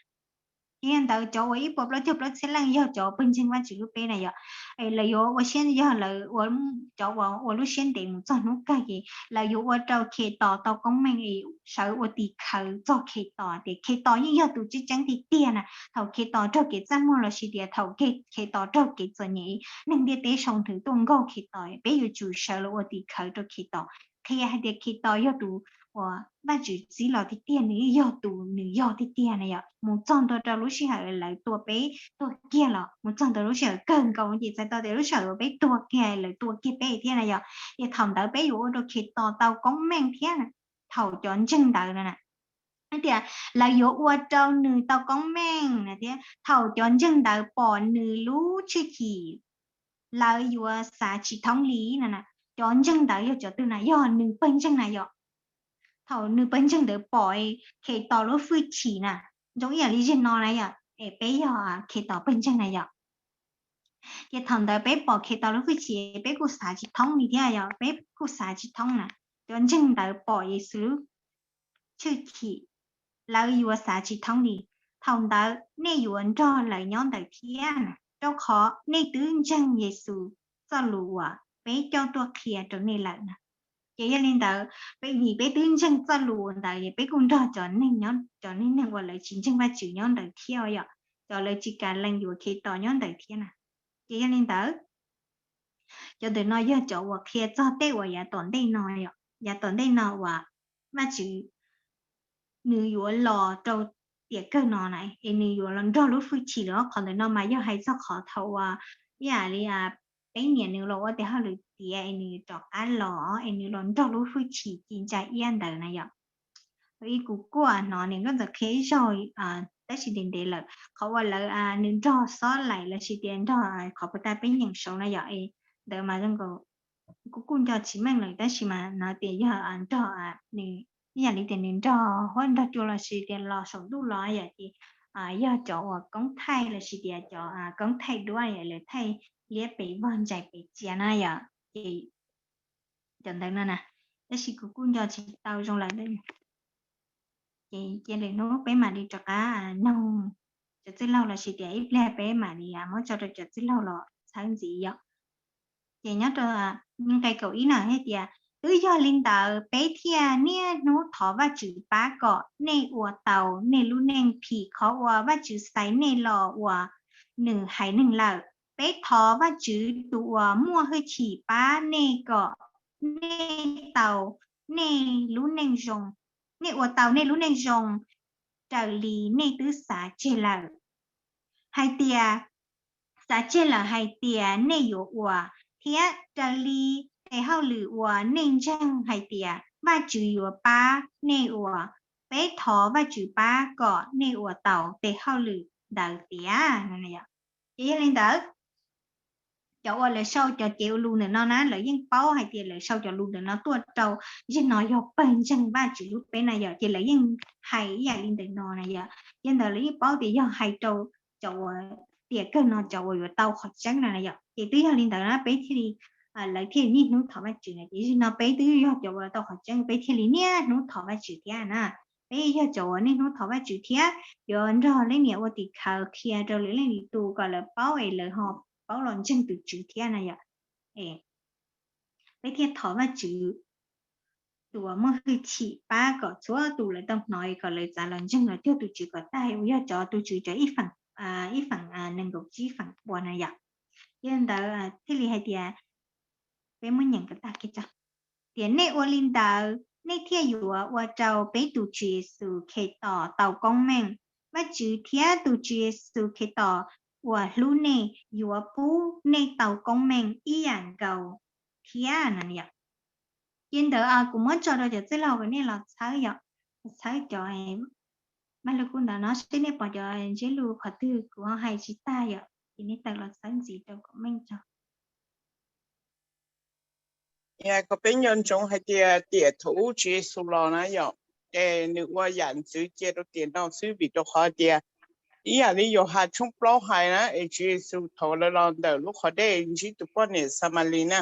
Ces yog ntawd cov uas ib puas plaub caug plaub txhiab leej yog cov pawg ntseeg Vajtswv hlub peb na yom, lawv yuav ua siab, yog lawv, cov uas ua lub siab ntev mus txog hnub kawg ces lawv yuav ua rau Khetos tau koob meej es sawv ua tim khawv txog Khetos tias Khetos yeej yog tus tseeb tseeb tiag tiag na. Thaum Khetos raug kev txaj muag los sis tias thaum Khetos raug kev txom nyem, neeg ntiaj teb sau nthwv tuaj nkaug Khetos, peb yuav tsum sawv los ua tim khawv rau Khetos, qhia hais tias Khetos yog tus uas Vajtswv txib los tiag tiag, nws yog tus nws yog tiag tiag na yom. Mus txog ntua rau lub sij hawm lawv tua peb tuag kiag los mus txog ntua lub sij hawm kawg nkaus ces txhais tau tias lub sij hawm uas peb tuag kiag lawv tua kiag peb thiab na yom. Ces thaum ntawd peb yuav ua rau Khetos tau koob meej thiab na. Thaum cov ntseeg ntawd na, tias lawv yuav ua rau nws tau koob meej na thiab thaum cov ntseeg ntawd pom nws lub tshwj chim, lawv yuav xav tsis thoob li na. Cov ntseeg ntawd yog cov twg na? Yog nws pawg ntseeg na yom. Thaum nws pawg ntseeg ntawd pom Khetos lub hwj chim na, zoo ib yam li zaum no na yom, es peb yog Khetos pawg ntseeg na yom. Ces thaum ntawd peb pom Khetos lub hwj chim peb kuj xav tsis thoob li thiab yom, peb kuj xav tsis thoob na. Cov ntseeg ntawd pom Yexus lub tshwj chim, lawv yuav xav tsis thoob li. Thaum ntawd nej yuav nrog lawv nyob ntawd thiab na, rau qhov nej twb ntseeg Yexus txoj lus uas peb coj tuaj qhia rau nej lawm na. Ces yog li ntawd, vim peb twb ntseeg txoj lus ntawd es peb kuj nrog cov neeg, cov neeg uas lawv tsis ntseeg Vajtswv nyob ntawd thiab yom, cov lawv tsis kam lees yuav Khetos nyob ntawd thiab na. Ces yog li ntawd, cov ntawm no yog cov uas qhia txog tej uas yav tom ntej no yom. yav tom ntej no uas Vajtswv nws yuav los rau tiam kawg no na, es nws yuav los nrog lub hwj chim los. Qhov ntawm no mas yog hais txog qhov thaum uas ib yam li peb niam nws los ua tes hauj lwm tiav es nws rov qab los es nws los nrog lub hwj chim ci ntsa iab ntawd na yom. Ib kuv kuj hnov niam nkauj ntxawm qhia ib zaug tab sis ntev ntev lawm, qhov uas lawv nws nrog xob laim lossis tias nrog qhov puas tas peb nyeem saud na yom, es ntawd mas kuv kuj nco tsis meej lawm tab sis mas no tias yog nrog nws, ib yam li tias nws nrog huab nrog cua lossis tias los saum ntuj los yom, ces yog cov uas koob thaij lossis tias cov koob thaij duab yom, lawv thaij liab pes vog ntsais pes txias na yom, ces cov ntawd no na, tab sis kuv kuj nco tsis tau zoo lawm. Ces cia lwm hnub peb mam li rov qab noog cov txwj laug lossis tias ib pliag peb mam li muab tso rau cov txwj laug los txhawb ntxiv yom. Ces nyob rau nqe kaum ib na hais tias, twb yog li ntawd peb thiaj niaj hnub thov Vajtswv pab kom nej ua tau nej lub neej phim qhov uas Vajtswv xaiv nej los ua nws haiv neeg lawm. Peb thov Vajtswv tus uas muaj hwj chim pab nej kom nej tau nej lub neej zoo, nej ua tau nej lub neej zoo raws li nej twb xav tseg lawm hais tias, xav tseg lawm hais tias nej yuav ua, thiab raws li tes hauj lwm uas nej ntseeg hais tias Vajtswv yuav pab nej ua. Peb thov Vajtswv pab kom nej ua tau tes hauj lwm ntawd tiag. Ces yog li ntawd, cov uas lawv sau cov cev ua lus ntawm no na lawv yeej paub hais tias lawv sau cov lus ntawm no tuaj rau, zim no yog pawg ntseeg Vajtswv lub peb na yom, ces lawv yeej hais ib yam li ntawm no na yom. Yog ntawd lawv yeej paub tias yog hais rau cov uas tiam kawg no cov uas yuav tau qhov tseeb na yom. Ces twb yog li ntawd na peb thiaj li, lawv thiaj niaj hnub thov Vajtswv na, ces zim no peb twb yog cov uas tau qhov tseeb peb thiaj li niaj hnub thov Vajtswv thiab na. Peb yog cov uas niaj hnub thov Vajtswv thiab yuav nrog leej niam ua tim khawv qhia rau lwm leej lwm tus kom lawv paub es lawv ho paub los ntseeg tus Tswv thiab na yom. Peb thiaj thov Vajtswv tus uas muaj hwj chim pab kom txhua tus lawv tau hnov kom lawv txav los ntseeg los cuag tus Tswv kom tag, uas yog cov tus Tswv cov ib feem nees nkaum tsib feem pua na yom. Yog li ntawd thiaj li hais tias, peb muab nyeem kom tag kiag tso. Tiam nej ua li ntawd nej thiaj yuav ua rau peb tus Tswv Yexus Khetos tau koob meej. Vajtswv thiab tus Tswv Yexus Khetos uas hlub nej yuav pub nej tau koob meej ib yam nkaus thiab no yom. Ces ntawd kuv muab tso rau cov txwj laug kom nej los txhawb yom, txhawb cov Maj Lug Kub ntawd no seb nej pom cov ntsiab lus qhov twg kuv ho hais tsis tag yom, ces nej tawm los txhawb ntxiv rau kom meej tso. Kom peb nco ntsoov hais tias tiam thaum ub Tswv Yexus los na yom, ces nws ua yam ntxwv cia rau tiam no xwb vim rau qhov tias ib yam li Yauhas tshooj plaub hais na, es Tswv Yexus thaum lawv los ntawm lub qhov dej ntsib tus poj niam Xamalis na,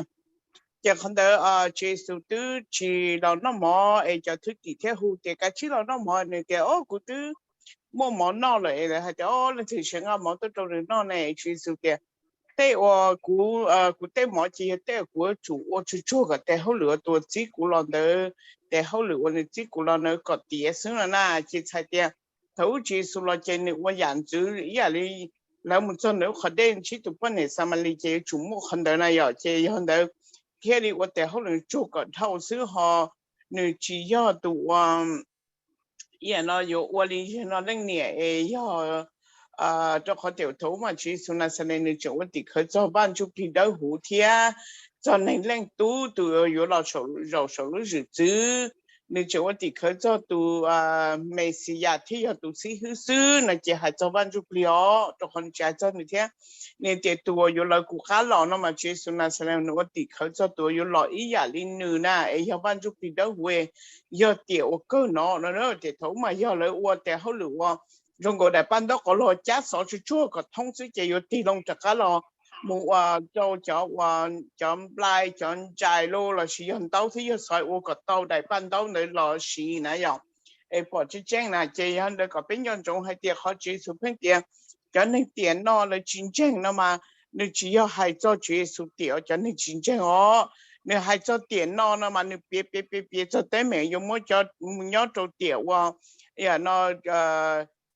ces qhov ntawd Tswv Yexus twb tsis los noj mov es cov thwj tim thiaj hu tias, kav tsij los noj mov. Nws tias, o, kuv twb muaj mov noj lawm. Es lawv hais tias, o, leej twg tseem nqa mov tuaj rau nws noj ne? Tswv Yexus tias, tej uas kuv, kuv tej mov ces yog tej uas kuv yuav tsum ua tsuag tsuag kom tes hauj lwm uas tus uas txib kuv los ntawd, tes hauj lwm uas nws txib kuv los ntawd kom tiav xwb no na. Ces txhais tias thaum ub Tswv Yexus los ces nws ua yam ntxwv ib yam li lawv mus txog ntawm lub qhov dej ntsib tus poj niam Xamalis ces yuav tsum muaj qhov ntawd na yom. Ces yog ntawd thiaj li ua tes hauj lwm tsuag kom dhau xwb ho nws tsis yog tus ua ib yam no yuav ua li yog no leej niam es yog rau qhov tias thaum ub mas Tswv Yexus Naxales nws tseem ua tim khawv txog Vaj Ntsuj Plig Dawb Huv thiab txog Neeg Leej Tub tus yuav los zaum saum lub zwm txwv. Nws tseem ua tim khawv txog tus Mexiyas thiab yog tus xib hwb xwb no ces hais txog Vaj Ntsuj Plig os, rau qhov nws tsis hais txog nws thiab. Nws tias tus uas yuav lawv kuv qab los no mas Tswv Yexus Naxales nws ua tim khawv txog tus uas yuav los ib yam li nws na es yog Vaj Ntsuj Plig Dawb Huv, yog tiam uas kawg no no. Tiam thaum ub mas yog lawv ua tes hauj lwm ua zoo nkaus daim paj ntaub qos los cab xov tsuag tsuag kom thoob xwb ces yuav tig loo rov qab los mus ua rau cov ua cov nplai cov ntsais los lossis yog ntaub thiab yog xov ua kom tau daim paj ntaub ntawd los siv na yom. Es pom tseeb tseeb na ces yog ntawd kom peb nco ntsoov hais tias qhov Tswv Yexus pheej tias cov neeg tiam no lawv tsis ntseeg no mas nws tsis yog hais txog Tswv Yexus tiam cov neeg tsis ntseeg os. Nws hais txog tiam no no mas nws piav piav piav piav txog teeb meem yuav muab cov mus nyob rau tiam ua no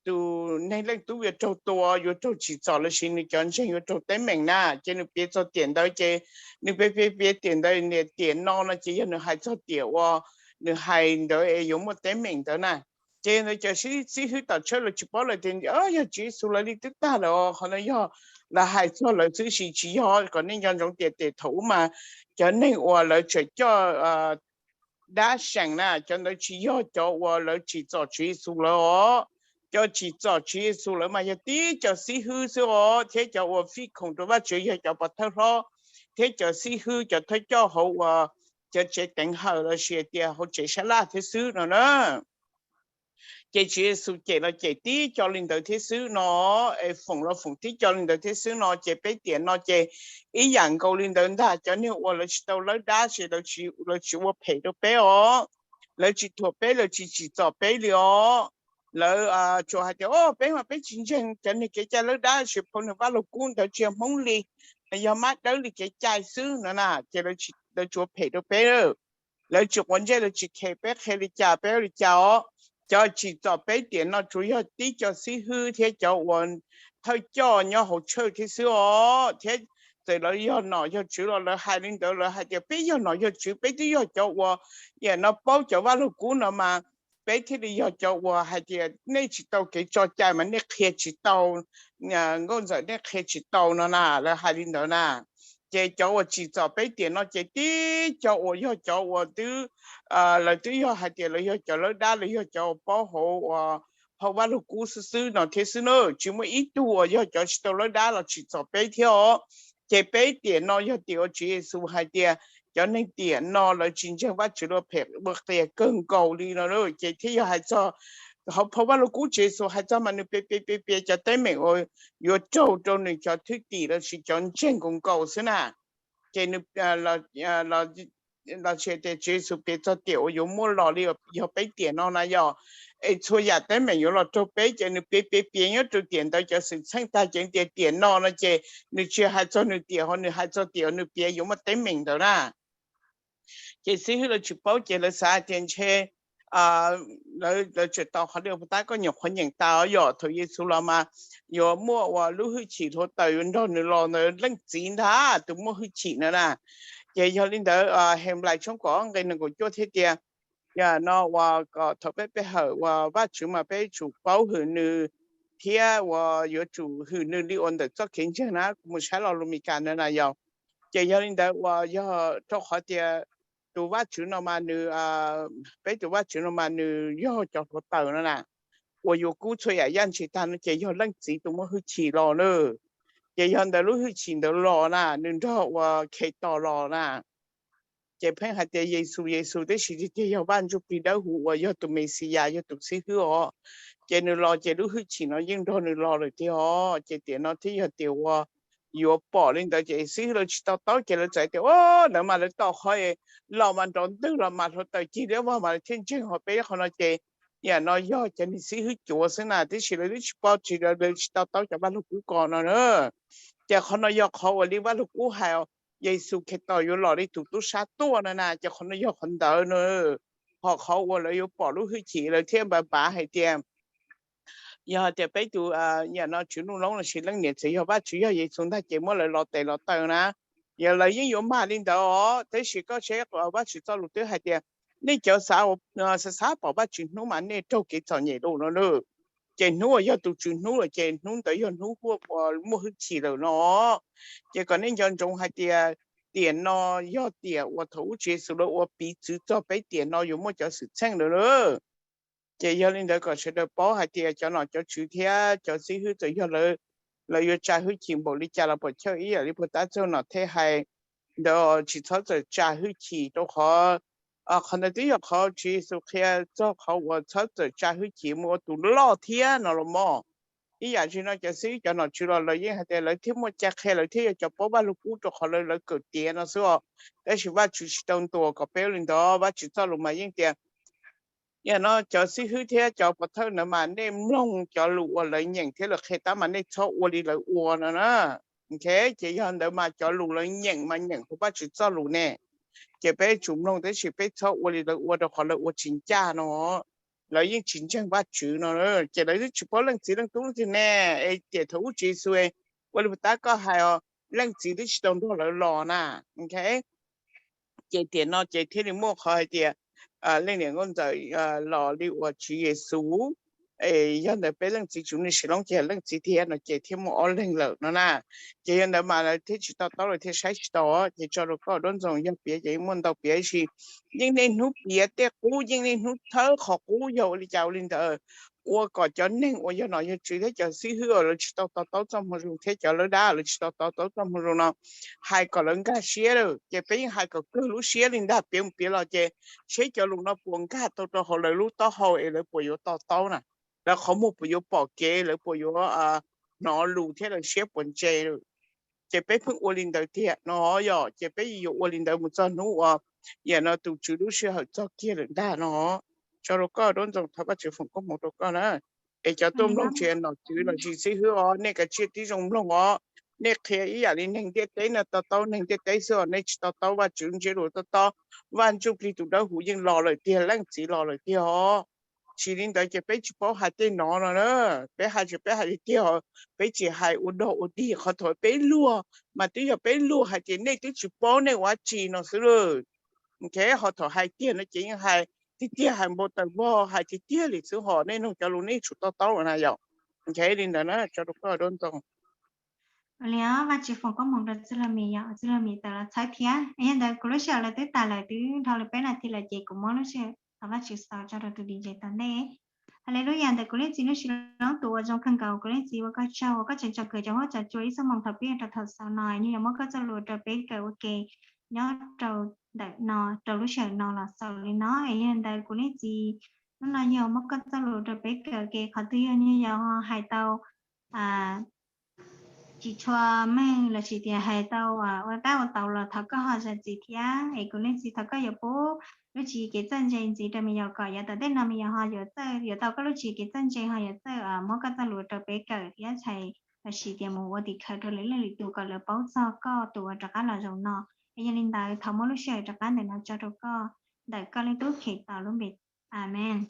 tus neeg leej tub yuav raug tua, yuav raug tsim txom lossis nws cov ntseeg yuav raug teeb meem na. Ces nws piav txog tiam ntawd ces nws piav piav piav tiam ntawd, tiam no no ces yog nws hais txog tiam uas nws hais ntawd es yuav muaj teeb meem ntawd na. Ces ntawd cov xib hwb tom tshawj lawv tsis paub lawm tias yog Tswv Yexus lawv li twb tag lawm, qhov no yog lawv hais txog lawv xwb, tsis yog kom nej nco ntsoov tias thaum ub mas cov neeg uas lawv tseem coj dab seem na, cov ntawd tsis yog cov uas lawv tsim txom Tswv Yexus lawv os. Cov tsim txom Tswv Yexus lawv mas yog tib cov xib hwb xwb os, thiab cov uas fij khoom rau Vajtswv yog cov pov thawj hlob thiab cov xib hwb, cov thawj coj hauv uas cov tsev teev hawm lossis tias hauv tsev sab laj thiab xwb no na. Ces Tswv Yexus cem los cem tib co li ntawd thiab xwb no, es foom los foom tib co li ntawd thiab xwb no. Ces peb tiam no ces ib yam nkaus li ntawd ntag, cov neeg uas lawv tsis tau lawb dab ces lawv tsis ua phem rau peb os, lawv tsis thuam peb, lawv tsis tsim txom peb li os. Lawv tsuas hais tias o peb mas peb tsis ntseeg cov neeg kev cai lawb dab, tsis phau nws Vaj Lug Kub ntawd, tsis yog Hmoob li, yog mab dawb li kev cai xwb no na. Ces lawv tsis ua phem rau peb, lawv tsis quav ntsej, lawv tsis khes peb qhia li cas peb ua li cas os. Cov tsim txom peb tiam no tsuas yog tib co xib hwb thiab cov uas thawj coj nyob hauv tshawj thiab xwb os. Thiab txawm lawv yog nom yog tswv los lawv hais li ntawd, lawv hais tias peb yog nom yog tswv, peb twb yog cov uas yam no paub cov Vaj Lug Kub no mas peb thiaj li yog cov uas hais tias nej tsis tau kev tso cai mas nej qhia tsis tau, nkauj ntxawm nej qhia tsis tau no na, lawv hais li ntawd na. Ces cov uas tsim txom peb tiam no ces tib co uas yog cov uas twb, lawv twb yog hais tias lawv yog cov lawb dab, lawv yog cov uas paub hauv uas phau Vaj Lug Kub xwb xwb no thiab xwb na, tsis muaj ib tug uas yog cov tsis tau lawb dab los tsim txom peb thiab os. Ces peb tiam no yog tiam uas Tswv Yexus hais tias cov neeg tiam no lawv tsis ntseeg Vajtswv, lawv ua phem ua qias kawg nkaus li no, ces thiaj yog hais txog hauv phau Vaj Lug Kub Tswv Yexus hais txog mas nws piav piav piav piav cov teeb meem uas yuav raug rau nws cov thwj tim lossis cov ntseeg nkaus nkaus xwb na. Ces nws los sis tias Tswv Yexus piav txog tiam uas yuav muaj los li yog peb tiam no na yog, es txhua yam teeb meem yuav los raug peb, ces nws piav piav piav nyob rau tiam ntawd cov xwm txheej tag ces tias tiam no no ces nws tsis hais txog nws tiam ho nws hais txog tiam uas nws piav yuav muaj teeb meem ntawd na. Ces xib hwb lawv tsis paub ces lawv xav hais tias ntshe lawv tseem tau qhov li puas tab koj nyuam qhuav nyeem tas os, yog thaum Yexus los mas yuav muaj uas lub hwj chim hluav taws yuav nrog nws los ntawd, leej txiv ntag tus muaj hwj chim no na. Ces yog li ntawd Henplais tshooj kaum ob nqe nees nkaum cuaj thiaj tias, yam no uas kom thaum peb pe hawm uas Vajtswv mas peb tsum paub hwm nws thiab uas yuav tsum hwm nws li uas ntawm txoj kev ntseeg na. Kuv mus saib lo lus Meskas ntawd na yog. Ces yog li ntawd uas yog rau qhov tias tus Vajtswv no mas nws, peb tus Vajtswv no mas nws yog cov hluav taws no na, uas yuav kub txhua yam yaj ntshis tag no ces yog leej txiv tus muaj hwj chim los na. Ces yog ntawd lub hwj chim ntawd los na, nws nrog uas Khetos los na. Ces pheej hais tias Yexus Yexus, tab sis tiag tiag yog Vaj Ntsuj Plig Dawb Huv uas yog tus Mexiyas, yog tus xib hwb os. Ces nws los ces lub hwj chim no yeej nrog nws los lawm tiag os. Ces tiam no thiaj yog tiam uas yuav pom li ntawd ces xib hwb lawv tsis to taub ces lawv txawm tias o ntawd mas lawv tos qhov los mas nrov ntwg los mas hluav taws cig liab vog mas lawv thiaj ntseeg, ho peb qhov no ces yam no yog cov niag xib hwb cuav xwb na, tab sis lawv twb tsis pom tsis, lawv tsis to taub cov Vaj Lug Kub ko no na. Ces qhov no yog qhov uas li Vaj Lug Kub hais Yexus Khetos yuav los li tus tub sab tuaj no na, ces qhov no yog qhov ntawd na. Ho qhov uas lawv yuav pom lub hwj chim lawv thiaj npav npav hais tias yog tias peb tus, yam no Tswv Nuj Loob lossis leej niam txawm yog Vajtswv yog Yexus ntag ces muab lawv los tes los taw na. Yog lawv yeej yuav mag li ntawd os, tab sis koj saib Vajtswv txoj lus twb hais tias nej cov xav, xav xav pom Vajtswv hnub mas nej raug kev txom nyem lawm no na. Ces hnub uas yog tus Tswv hnub lawm ces hnub ntawd yog hnub uas muaj hwj chim lawm no. Ces kom nej nco ntsoov hais tias tiam no yog tiam uas thaum ub Tswv Yexus lawv ua piv txwv txog peb tiam no yuav muaj cov xwm txheej lawm na. Ces yog li ntawd kom sawv daws paub hais tias cov nom cov tswv thiab cov xib hwb txawm yog lawv, lawv yuav tsa hwj chim npaum li cas los puas chawj ib yam li puag ta txog nom thej hais ntawd, tsis txhob txawm tsa hwj chim rau qhov, qhov ntawd twb yog qhov Tswv Yexus qhia txog qhov uas txhob txawm tsa hwj chim mus ua tus loj thiab no los mas. Ib yam li no cov xib hwb cov nom tswv los lawv yeej hais tias lawv thiaj muaj cai qhia, lawv thiaj yog cov paub Vaj Lug Kub rau qhov lawv, lawv kawm tiav no xwb os. Tab sis Vajtswv tsis tau ntuas kom peb ua li ntawd, Vajtswv txoj lus mas yeej tias yam no cov xib hwb thiab cov pov thawj ntawd mas nej mloog cov lus uas lawv nyeem thiab lawv qhia tab mas nej txhob ua li lawv ua no na. Ces yog ntawd mas cov lus lawv nyeem mas nyeem hauv Vajtswv txoj lus ne, ces peb tsum mloog tab sis peb txhob ua li lawv ua rau qhov lawv ua tsis ncaj no. lawv yeej tsis ntseeg Vajtswv no. Ces lawv twb tsis paub Leej Txiv Leej Tub twg ne, es tiam thaum ub Tswv Yexus ua li puas tab koj hais os, Leej Txiv twb tsis tau nrog lawv los na. Ces tiam no ces thiaj li muaj qhov hais tias leej niam nkauj ntxawm los li uas Tswv Yexus, es yog ntawd peb Leej Txiv Tswv Ntuj Sis Loob ces Leej Txiv thiab no ces thiaj muaj ob leeg lawm no na. Ces yog ntawd mas lawv thiaj tsis to taub, lawv thiaj saib tsis taus. Ces tso rau koj Duab Ntxoo, yog piav ces yeej muaj ntau piav, tab sis yeej niaj hnub piav tej qub, yeej niaj hnub txhawb qhov qub, yog ua li cas ua li ntawd, ua kom cov neeg uas yog nom yog tswv thiab cov xib hwb uas lawv tsis tau to taub txoj moo zoo thiab cov lawb dab lawv tsis tau to taub txoj moo zoo no hais kom lawv nkag siab lawm. Ces peb yeej hais kom kawg lub siab li ntag, piav mus piav los ces seb cov lus no puas nkag tau rau hauv lawv lub taub hau es lawv puas yuav to taub na, lawv qhov muag puas yuav pom kev, lawv puas yuav hnov lus thiab lawv siab puas ntse lawm. Ces peb pheej ua li ntawd tiag no yom, ces peb yuav ua li ntawd mus txog hnub uas yam no tus Tswv lub sij hawm txog kiag lawm ntag no. Tso rau koj Duab Ntxoo, thov Vajtswv foom koob hmoov rau koj na. Es cov tuaj mloog tsis yog nom tswv los sis xib hwb os, nej kav tsij tib zoo mloog os. Nej qhia ib yam li neeg ntiaj teb no to taub neeg ntiaj teb xwb os, nej tsis to taub Vajtswv ntsej lus to taub. Vaj Ntsujplig tus Dawb Huv yeej los lawm tiag, Leej Txiv los lawm tiag os. Tsis li ntawd ces peb tsis paub hais tej no no na. Peb hais tsis, peb hais li tiag, peb tsis hais ua dog ua dig. Qhov thaum peb luag mas twb yog peb luag hais tias nej twb tsis paub nej ua dab tsi no xwb lawm. Ho thaum hais tiag no ces yeej hais tiag tiag, hais npau taws vog, hais tiag tiag li xwb, ho nej mloog cov lus nej tsum to taub lawm na yom. Li ntawd na, tso rau koj Duab Ntxoo. Ua li os, Vajtswv foom koob hmoov rau Txwj Laug Mim yom, Txwj Laug Mim tawm los txhawb thiab. Es yog ntawd kuv lub sij hawm lawv twb tas lawm, twb dhau li peb nas this lawm ces kuv muab lub sij hawm thov Vajtswv xaus tso rau tus D J tau ntej. Haleluyas, ntawm kuv leej txiv lub tsis loob tus uas zoo kawg nkaus, kuv leej txiv ua koj tsaug uas koj tseem tsom kwm cov huab cov cua ib txoj hmoo thaum pib rau thaum xaus no, nws yog muab koj txoj lus rau peb kawm ua ke nyob rau ntawm no rau lub sij hawm no los xaus li no. Es yog ntawd kuv leej txiv hnub no yog muab koj txoj lus rau peb kawm ua ke, qhov twg yog nws yog hais tau tsis tshua meej lossis tias hais tau ua tab ua tau los thov koj ho zam txim thiab. Es kuv leej txiv thov koj yuav pub lub tswv yim kev txawj ntse ntxiv rau me nyuam kom yav tom ntej no me nyuam ho yuav txawj yuav tau koj lub tswv yim kev txawj ntse, ho yuav txawj muab koj txoj lus rau peb kawm thiab txhais lossis tias mus ua tim khawv rau lwm leej lwm tus kom lawv paub txog koj tus uas rov qab los zaum no. Es yog li ntawd thov muab lub sij hawm rov qab ntawm no tso rau koj ntawm koj leej tub Khetos lub npe, amees.